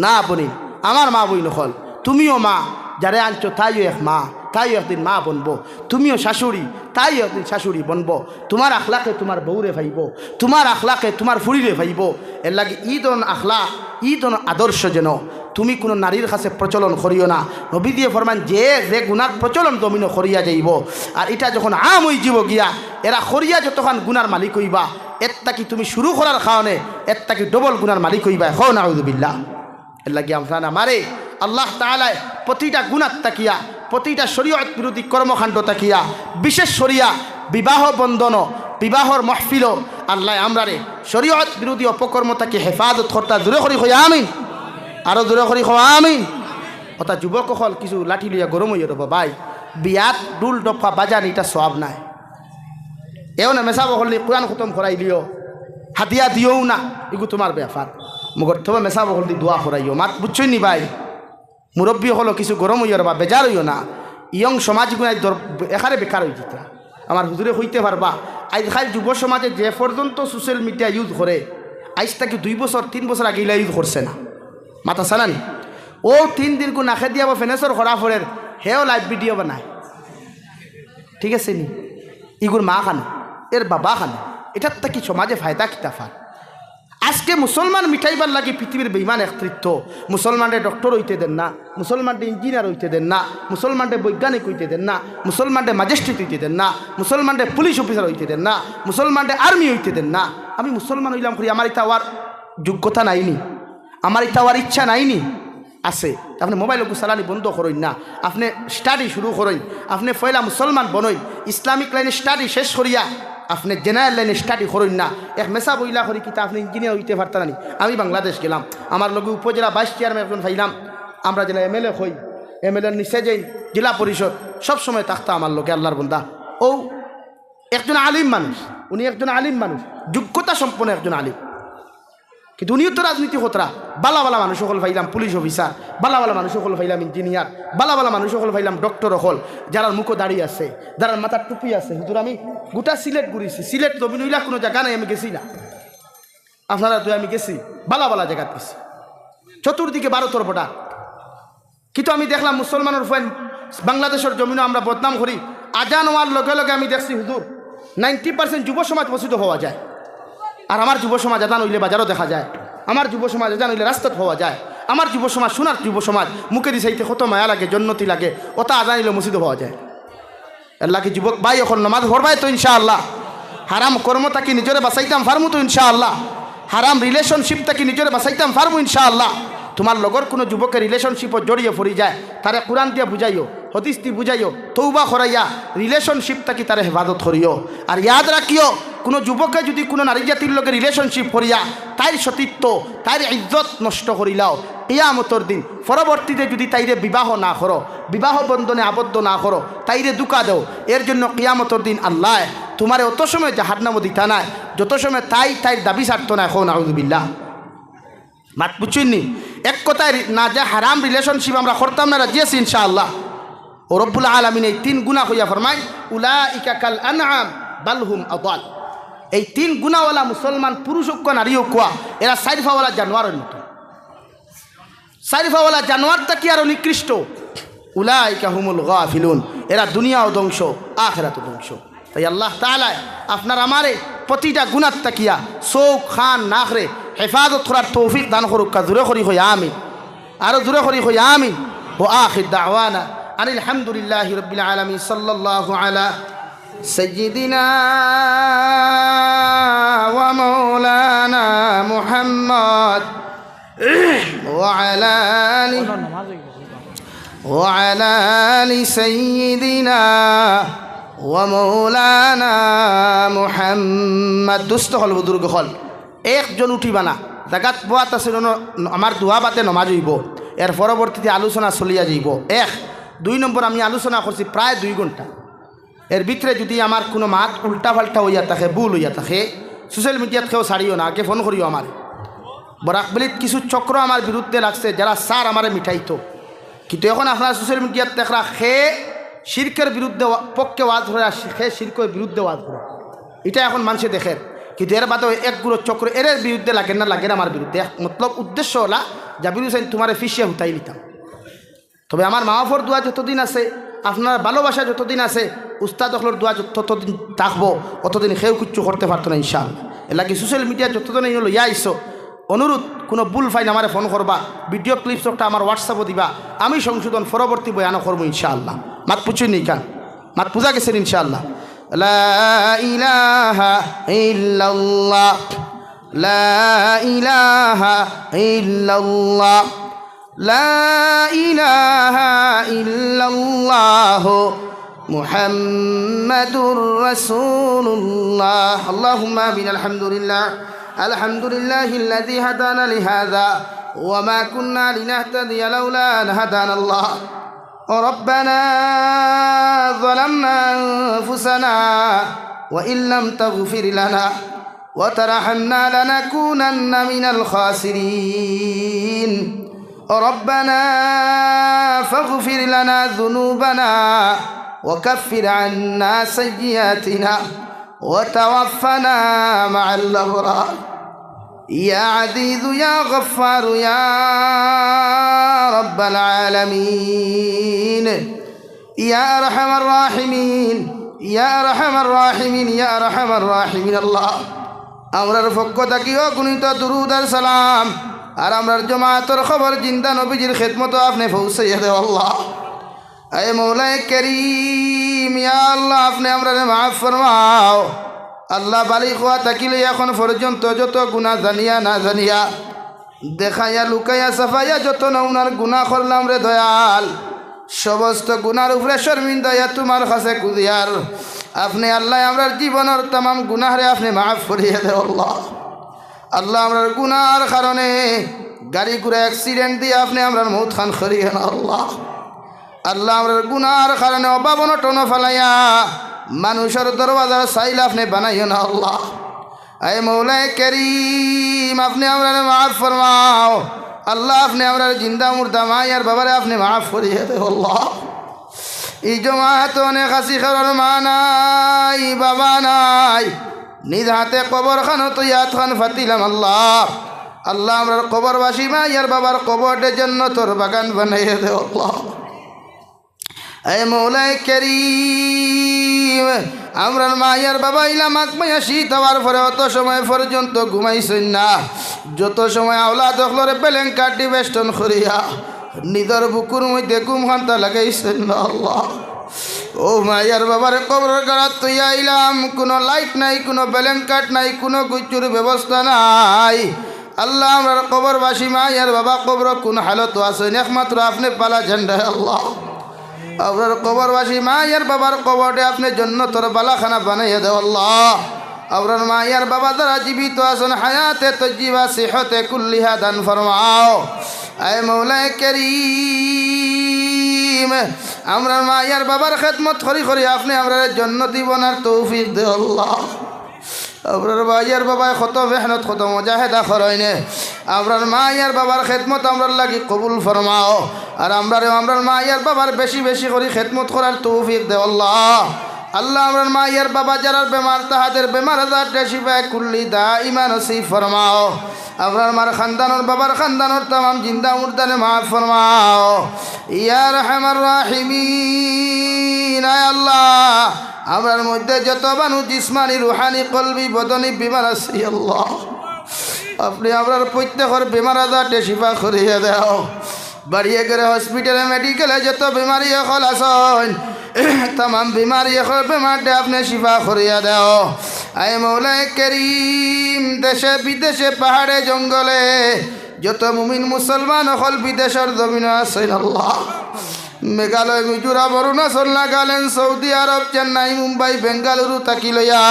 না বইন, আমার মা বইন অকল, তুমিও মা, যারে আনছো তাইও এক মা, তাইও একদিন মা বনবো। তুমিও শাশুড়ি, তাইও একদিন শাশুড়ি বনবো। তুমার আখলাকে তুমার বউরে পাইবো, তুমার আখলাকে তুমার ফুড়িরে পাইবো। এরলাগি ই ধরন আখলাক, ই ধরন আদর্শ যেন তুমি কুনু নারীর কাছে প্রচলন করিও না। নবীজিয়ে ফরমান, যে যে গুনার প্রচলন জমিনো করিয়া যাইবো, আর ইটা যখন আম অইযিবো গিয়া, এরা করিয়া যতখান গুনার মালিক অইবা, এর থাকি তুমি শুরু করার কারণে এর থাকি ডবল গুনার মালিক অইবা। কও নাউজুবিল্লাহ। এরলাগি আমরারে আমারে আল্লাহ তাআলায় প্রতিটা গুনাত থাকিয়া, প্রতিটা শরীয়ত বিরোধী কর্মকাণ্ড থাকিয়া, বিশেষ করিয়া বিবাহ বন্ধন, বিবাহর মহফিল, আল্লায় আমরারে শরীয়ত বিরোধী অপকর্ম থাকি হেফাজত করতা। জোরে করি কই আমিন। আরো জোরে করি কও আমিন। অতা যুবক অকল কিছু লাঠি লইয়া গরম অইয়া রবা ভাই, বিয়াত ঢুল ডফা বাজানি ইটা সওয়াব নায়। এও না মেসাব অকলদি কুরআন খতম করাইলিও, হাদিয়া দিও না, ইগু তুমার ব্যাপার। মগর তবে মেসাব অকলদি দোয়া করাইও, মাত বুঝছইন নি ভাই? মুরব্বি অকল কিছু গরম অইও রবা, বেজার অইও না। ইয়ং সমাজ ইগুন আইজ দর-, একারে বেকার অইযিতা। আমার হুজুরে কইতে পারবা, আইজকাইল যুব সমাজে যে পর্যন্ত সোশ্যাল মিডিয়া ইউজ করে, আইজ থাকি দুই বছর, তিন বছর আগে ইলা ইউজ করছে না। মাত আছে না নি? অউ তিন দিন কু নাকে দিয়া বা ফেনেসর করা পড়ের, হেও লাইভ ভিডিও বানায়। ঠিক আছে নি? ইগুর মা কানো, এর বাবা কানো, ইটার থাকি সমাজে ফায়দা কিতা পার? আজকে মুসলমান মিটাইবার লাগি পৃথিবীর বেইমান একত্রিত। মুসলমানরে ডক্টর অইতে দেন না, মুসলমানরে ইঞ্জিনিয়ার অইতে দেন না, মুসলমানরে বৈজ্ঞানিক অইতে দেন না, মুসলমানরে ম্যাজিস্ট্রেট অইতে দেন না, মুসলমানরে পুলিশ অফিসার অইতে দেন না, মুসলমানরে আর্মি অইতে দেন না। আমি মুসলমান অইলাম করি, আমার ইতা অওয়ার যোগ্যতা নাইনি, আমার ইতা অওয়ার ইচ্ছা নাইনি। আছে। আপনে মোবাইল অগু চালানি বন্ধ করইন না, আপনে স্টাডি শুরু করইন, আপনে পয়লা মুসলমান বনইন, ইসলামিক লাইনে স্টাডি শেষ করিয়া আপনে জেনারেল লাইনে স্টাডি করইন না। এক মেসাব অইলা করি কিতা আপনে ইঞ্জিনিয়ার অইতে পারতা না নি? আমি বাংলাদেশ গেলাম, আমার লগে উপজেলা ভাইস চেয়ারম্যান একজন পাইলাম, আমরা যেলা এমএলএ কই, এমএলএর নিচে যাইন, জেলা পরিষদ, সব সময় থাকতা আমার লগে আল্লার বন্দা। অউ একজন আলিম মানুষ, উনি একজন আলিম মানুষ, যোগ্যতা সম্পন্ন একজন আলিম। কিন্তু উনিও তো রাজনীতি করতরা, বালা বালা মানুষ অকল পাইলাম, পুলিশ অফিসার, বালা বালা মানুষ অকল পাইলাম, ইঞ্জিনিয়ার, বালা বালা মানুষ অকল পাইলাম, ডক্টর অকল, যারার মুখো দাড়ি আছে, যারার মাথার টুপি আছে। হুজুর, আমি গোটা সিলেট ঘুরিছি, সিলেট জমিন অইলা কুনু জাগা নাই আমি গেছি না। আপনারা তো আমি গেছি, বালা বালা জাগাত গেছি, চতুর্দিকে ভারতর বর্ডার। কিন্তু আমি দেখলাম মুসলমানর ফুয়াইন বাংলাদেশর জমিনো আমরা বদনাম করি। আজান অওয়ার লগে লগে আমি দেখছি হুজুর, নাইনটি পার্সেন্ট যুব সমাজ মসজিদো পাওয়া যায়। আর আমার যুব সমাজ আজান অইলে বাজারো দেখা যায়, আমার যুব সমাজ আজান অইলে রাস্তাত পাওয়া যায়, আমার যুব সমাজ, সোনার যুব সমাজ, মুখেদি চাইতে কত মায়া লাগে, জন্নতি লাগে, অতা আজান অইলে মসজিদো পাওয়া যায়। এরলাগি যুবক ভাই অকল নমাজ পড়বায় তো ইনশাআল্লাহ। হারাম কর্ম থাকি নিজরে বাঁচাইতাম পারমু তো ইনশাআল্লাহ। হারাম রিলেশনশিপ থাকি নিজরে বাঁচাইতাম পারমু ইনশাআল্লাহ। তুমার লগর কুনু যুবকে রিলেশনশিপো জড়িয়ে পড়ি যায়, তারে কুরআন দিয়া বুঝাইও, হাদিস দি বুঝাইও, তওবা করাইয়া রিলেশনশিপ থাকি তারে হেফাজত করিও। আর ইয়াদ রাখিও, কুনু যুবকে যুদি কুনু নারী জাতির লগে রিলেশনশিপ করিয়া তাইর সতীত্ব, তাইর ইজ্জত নষ্ট করিলাও, কিয়ামতর দিন পরবর্তীতে যুদি তাইরে বিবাহ না করো, বিবাহ বন্ধনে আবদ্ধ না করো, তাইরে ধুকা দেও, এর জন্য কিয়ামতর দিন আল্লায় তুমারে অত সময় জাহান্নামো দিতা নায়, যত সময় তাই তাইর দাবি ছাড়তো নায়। কও নাউজুবিল্লাহ। মাত বুঝছইন নি? এক কথায় রি-, না যে হারাম রিলেশনশিপ আমরা করতাম না, রাজি আছি ইনশাআল্লাহ। ও রব্বুল আলামিন এই তিন গুনা কইয়া ফরমাইন, "উলাইকা কাল আনআম বাল হুম আদাল।" এই তিন গুনাওয়ালা মুসলমান পুরুষ অউক্কা নারী অউক্কা, এরা চাইর পাওয়ালা জানোয়ারর মতো। চাইর পাওয়ালা জানোয়ার থাকি আরো নিকৃষ্ট। "উলাইকা হুমুল গাফিলুন।" এরা দুনিয়াও ধ্বংস, আখিরাতও ধ্বংস। তাই আল্লাহ তাআলায় আপনার আমারে প্রতিটা গুনার থাকিয়া চউখ, কান, নাকরে হেফাজত করার তৌফিক দান করউক্কা। জুরে করি কই আমিন। আরো জুরে করি কই আমিন। ওয়া আখির দাওয়ানা আনিল হামদুলিল্লাহি রাব্বিল আলামিন। সাল্লাল্লাহু আলা সাইয়্যিদিনা ওয়া মাওলানা মুহাম্মদ ওয়া আলা আলি, ওয়া আলা আলি সাইয়্যিদিনা ওয়া মাওলানা মুহাম্মদ। দুস্ত অকল, বুজুর্গ অকল, একজন উঠিবা না, জাগাত বওয়াত আছে, আমার দোয়া বাদে নমাজ অইবো, এর পরবর্তীতে আলোচনা চলিয়া যাইবো। এক, দুই নম্বর, আমি আলোচনা করছি প্রায় দুই ঘন্টা। এর ভিতরে যুদি আমার কুনু মাত উল্টা-পাল্টা অইয়া থাকে, ভুল অইয়া থাকে, সোশ্যাল মিডিয়াত কেউ ছাড়িও না, আগে ফোন করিও আমারে। বরাকবেলিত কিছু চক্র আমার বিরুদ্ধে লাগছে, যারা চার আমারে মিটাইতো। কিন্তু এখন আপনারা সোশ্যাল মিডিয়াত দেখরা কে শিরকর বিরুদ্ধে ওয়া-, পক্ষে ওয়াজ করে আর কে শিরকর বিরুদ্ধে ওয়াজ করে, ইটা এখন মানষে দেখের। কিন্তু এর বাদেও এক গুরু চক্র এর বিরুদ্ধে লাগের না, লাগের আমার বিরুদ্ধে। এক মতলব উদ্দেশ্য অইলা, জাবির হুসাইন তুমারে ফিসিয়া হুতাই নিতাম। তবে আমার মা বাফর দোয়া যতদিন আছে, আপনার ভালোবাসা যতদিন আছে, উস্তাদ অকলর দোয়া যত-, ততদিন থাকবো, অতদিন কেউ কিচ্ছু করতে পারতো না ইনশাআল্লাহ। এর লাগি সোশ্যাল মিডিয়া যতজনে ইনো লইয়া আইছো, অনুরোধ, কুনু ভুল পাইন আমারে ফোন করবা, ভিডিও ক্লিপস একটা আমার WhatsApp-ও দিবা, আমি সংশোধন পরবর্তী বয়ানও করবো ইনশাআল্লাহ। মাত বুঝছইন নি কান? মাত বুঝা গেছে নি ইনশাআল্লাহ? লা ইলাহা ইল্লাল্লাহ, লা ইলাহা ইল্লাল্লাহ। لا إله إلا الله محمد رسول الله. اللهم آمين. الحمد لله. الحمد لله الذي هدانا لهذا وما كنا لنهتدي لولا أن هدانا الله. ربنا ظلمنا أنفسنا وإن لم تغفر لنا وترحمنا لنكونن من الخاسرين. ربنا فاغفر لنا ذنوبنا وكفر عنا سيئاتنا وتوفنا مع الأبرار. يا عزيز يا غفار يا رب العالمين. ইয়া আরহামার রাহিমিন, ইয়া আরহামার রাহিমিন, ইয়া আরহামার রাহিমিন। আল্লাহ, আমরার পক্ষ থাকি অগণিত দুরূদ আর সালাম আর আমরার জমাতর কবর জিন্দা নবীজির খেদমতো আপনে পৌঁছাইয়া দেও আল্লাহ। এ মৌলায়ে করিম, ইয়া আল্লাহ, আপনে আমরারে মাফ ফরমাও। আল্লাহ, বালিগ অওয়া থাকি লইয়া এখন পর্যন্ত যত গুনা জানিয়া না জানিয়া দেখাইয়া, লুকাইয়া, ছাপাইয়া যত নমুনার গুনা করলাম রে দয়াল, সমস্ত গুনার উপরে শর্মিন্দা অইয়া তুমার কাছে কুদিয়ার। আপনে আল্লাহ আমরার জীবনর তামাম গুনারে আপনে মাফ করিয়া দেও আল্লাহ। আল্লাহ, আমরার গুনার কারণে গাড়ি ঘোড়া accident দিয়া আপনে আমরার মউত খান করিও না আল্লাহ। আল্লাহ, আমরার গুনার কারণে অভাব অনটনো ফালাইয়া মানুষর দরওয়াজার সাইল আপনে বানাইও না আল্লাহ। আয় মৌলায়ে করিম, আপনে আমরারে মাফ ফরমাও। আল্লাহ, আপনে আমরার জিন্দা মুর্দা মা আর বাবারে আপনে মাফ করিয়া দেও আল্লাহ। ই জমাত অনেক আছি, কারোর মা নাই, বাবা নাই, নিজ হাতে কবর খানো তো ইয়াদ খান ফাতিলাম আল্লাহ। আল্লাহ, আমরার কবরবাসী মা আর বাবার কবররে জন্নতর বাগান বানাইয়া দেও আল্লাহ। এ মৌলায়ে করিম, আমরার মা আর বাবা ইলা মাঘ মাইয়া শীত অওয়ার পরে অত সময় পর্যন্ত ঘুমাইছইন না, যত সময় আওলাদ অকলরে বেলেঙ্কাটি বেষ্টন করিয়া নিজর বুকুর মধ্যে ঘুম খান্তা লাগাইছইন না আল্লাহ। ও মা আর বাবার কবরর গাড়াত থইয়া আইলাম, কুনু light নাই, কুনু বেলেঙ্কাট নাই, কুনু কিচ্ছুর ব্যবস্থা নাই। আল্লাহ, আমরার কবরবাসী মা আর বাবা কবরো কুন হালতো আছইন, একমাত্র আপনে পালা জানরা আল্লাহ। আমরার কবরবাসী মা আর বাবার কবররে আপনে জন্নতর বালাখানা বানাইয়া দেও আল্লাহ। আমরার মা ইয়ার বাবা যারা জীবিত আছইন, হায়াতে তৈয়বা, সিহতে কুল্লিহা দান ফরমাও। আয় মৌলায় করিম, আমরার মা ইয়ার বাবার খেদমত করি করি আপনে আমরারে জন্নতি বনার তৌফিক দেও আল্লাহ। আমরার মা ইয়ার বাবায় কত মেহনত, কত মুজাহেদা করইনে। আমরার মা ইয়ার বাবার খেদমত আমরার লাগি কবুল ফরমাও। আর আমরারেও আমরার মা ইয়ার বাবার বেশি বেশি করি খেদমত করার তৌফিক দেও আল্লাহ। আল্লাহ, আমরার মা ইয়ার বাবা যারার বেমার, তাহাদের বেমার আজার শিফায়ে কুল্লি দাইমা নসিব ফরমাও। আমরার মার খানদানর, বাবার খানদানর তামাম জিন্দা মুর্দারে মাফ ফরমাও। ইয়া আরহামার রাহিমিন, আয় আল্লাহ, আমরার মধ্যে যত মানুষ জিসমানি, রুহানি, কলবি, বদনি বেমার আছি আল্লাহ, আপনে আমরার প্রত্যেকর বেমার আজার শিফা করিয়া দেও। বাড়িয়ে ঘরে, হসপিটালে, মেডিকেলে যত বেমারি অকল আছইন, তামাম বেমারি অকল, বেমাররে আপনে শিফা করিয়া দেও। আয় মৌলায় করিম, দেশে বিদেশে, পাহাড়ে জঙ্গলে যত মুমিন মুসলমান অকল বিদেশর জমিনো আছইন আল্লাহ, মেঘালয়, মিজোরাম, অরুণাচল, নাগাল্যান্ড, সৌদি আরব, চেন্নাই, মুম্বাই, বেঙ্গালুরু থাকি লইয়া,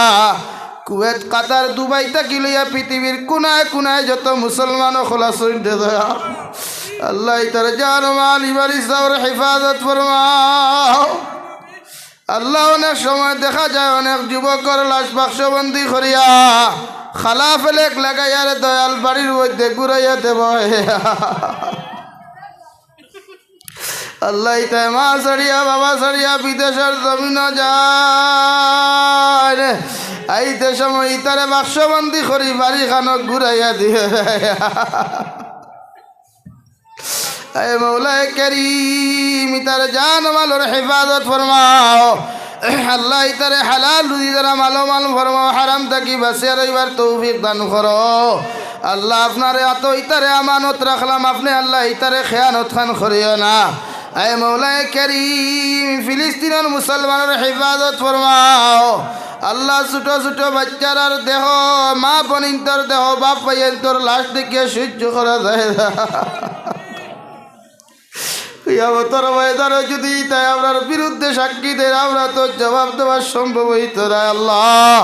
কুয়েত, কাতার, দুবাই থাকি লইয়া পৃথিবীর কোনায় কোনায় যত মুসলমান অকল আছইন রে দয়া, আল্লাহ, ইতার জান ও মাল, ইবার ইজ্জতর হেফাজত ফরমাও। আল্লাহ, অনেক সময় দেখা যায় অনেক যুবকর লাশ বাক্সবন্দি করিয়া খালা ফেলেক লাগাইয়া রে দয়াল বাড়ির মধ্যে ঘুরাইয়া দেওয়া অয়। আল্লাহ, ইতায় মা ছাড়িয়া, বাবা ছাড়িয়া বিদেশর জমিনো যায়, আইতে সময় ইতারে বাক্সবন্দি করি বাড়ি খানো ঘুরাইয়া দিও। আয় মৌলায় করিম, ইতার জান মালর হেফাজত ফরমাও। আল্লাহ, ইতারে হালাল রুজি দ্বারা মালামাল ফরমাও, হারাম থাকি বাঁচিয়া রইবার তৌফিক দান করো। আল্লাহ, আপনার আতো ইতারে আমানত রাখলাম, আপনে আল্লাহ ইতারে খেয়ানত খান করিও না। আয় মৌলায় করিম, ফিলিস্তিনর মুসলমানর হেফাজত ফরমাও। আল্লাহ, ছোট ছোট বাচ্চারার দেহ, মা বইনতর দেহ, বাপ ভাইয়াইন্তর লাশ দেখিয়া সহ্য করা যায় না। কিয়ামতর ময়দানো যদি ইতায় আমরার বিরুদ্ধে সাক্ষী দেয়, আমরা তো জবাব দেওয়ার সম্ভব অইতো না। আল্লাহ,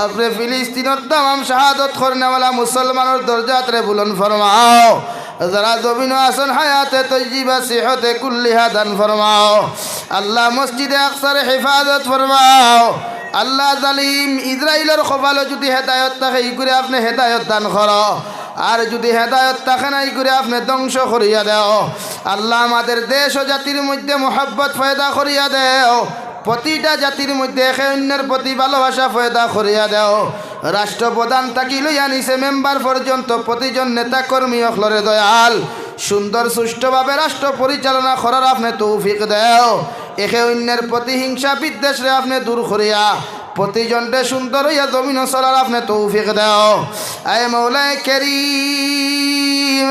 আপনে ফিলিস্তিনর তামাম শাহাদত করনেওয়ালা মুসলমানর দরজাতরে বুলন্দ ফরমাও। যারা জমিনো আছইন, হায়াতে তৈয়বা, সিহতে কুল্লিহা দান ফরমাও। আল্লাহ, মসজিদে আকসার হেফাজত ফরমাও। আল্লাহ, জালিম ইসরাইলর কপালো যদি হেদায়ত থাকে, ইগুরে আপনে হেদায়ত দান করো। আর যদি হেদায়ত থাকে না, ইগুরে আপনে ধ্বংস করিয়া দেও। আল্লাহ, আমাদের দেশ ও জাতির মধ্যে মহব্বত পয়দা করিয়া দেও। প্রতিটা জাতির মধ্যে একে অন্যের প্রতি ভালোবাসা পয়দা করিয়া দেও। রাষ্ট্রপ্রধান থাকি লইয়া নিচে মেম্বার পর্যন্ত প্রতিজন নেতা কর্মী অকলরে দয়াল সুন্দর সুষ্ঠুভাবে রাষ্ট্র পরিচালনা করার আপনে তৌফিক দেও। একে অন্যের প্রতি হিংসা বিদ্বেষরে আপনে দূর করিয়া প্রতিজনরে সুন্দর অইয়া জমিনো চলার আপনে তৌফিক দেও। আয় মৌলায় করিম,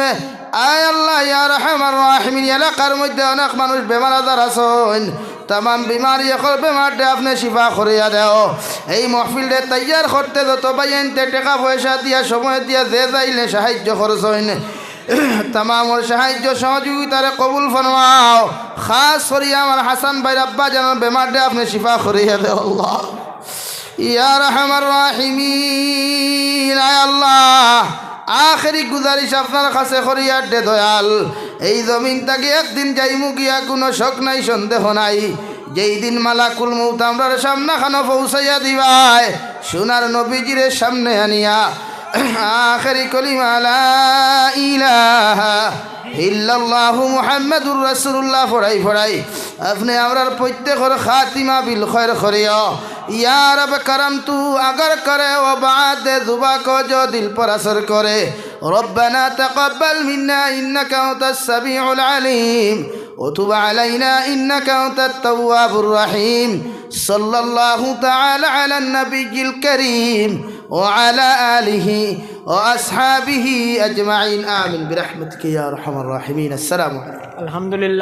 আয় আল্লাহ, ইয়া আরহামার রাহিমিন, এলাকার মধ্যে অনেক মানুষ বেমার আজার আছইন, তামাম বেমারি অকল বেমাররে আপনে শিফা করিয়া দেও। এই মহফিলরে তৈয়ার করতে যত ভাইয়াইন্তে টেকা পয়সা দিয়া, সময় দিয়া, যে যাইলে সাহায্য করছইন, তামামর সাহায্য সহযোগিতারে কবুল ফরমাও। খাস করিয়া আমার হাসান ভাইর আব্বা জানর বেমাররে আপনে শিফা করিয়া দেও আল্লাহ। ইয়া আরহামার রাহিমিন, আয় আল্লাহ, আখেরি গুজারিশ আপনার কাছে করিয়ার দে দয়াল, এই জমিন থাকি একদিন যাইমু গিয়া, কুনু শক নাই, সন্দেহ নাই। যেই দিন মালাকুল মউত আমরার সামনাখানো পৌঁছাইয়া দিবায়, সোনার নবীজিরে সামনে আনিয়া আখেরি কলিমা লা ইলাহা ইল্লাল্লাহু মুহাম্মাদুর রাসূলুল্লাহ পড়াই পড়াই আপনে আমরার প্রত্যেকর খাতিমা বিল খয়র করিও। ইয়া রব করম তু আগার করে ও বাদ জুবা কো জো দিল পর আসর করে। ربنا تقبل منا إنك أنت السميع العليم وتب علينا إنك أنت التواب الرحيم. صلى الله تعالى على النبي الكريم وعلى آله وأصحابه أجمعين. آمين برحمتك يا أرحم الراحمين. السلام عليكم. আলহামদুলিল্লাহ।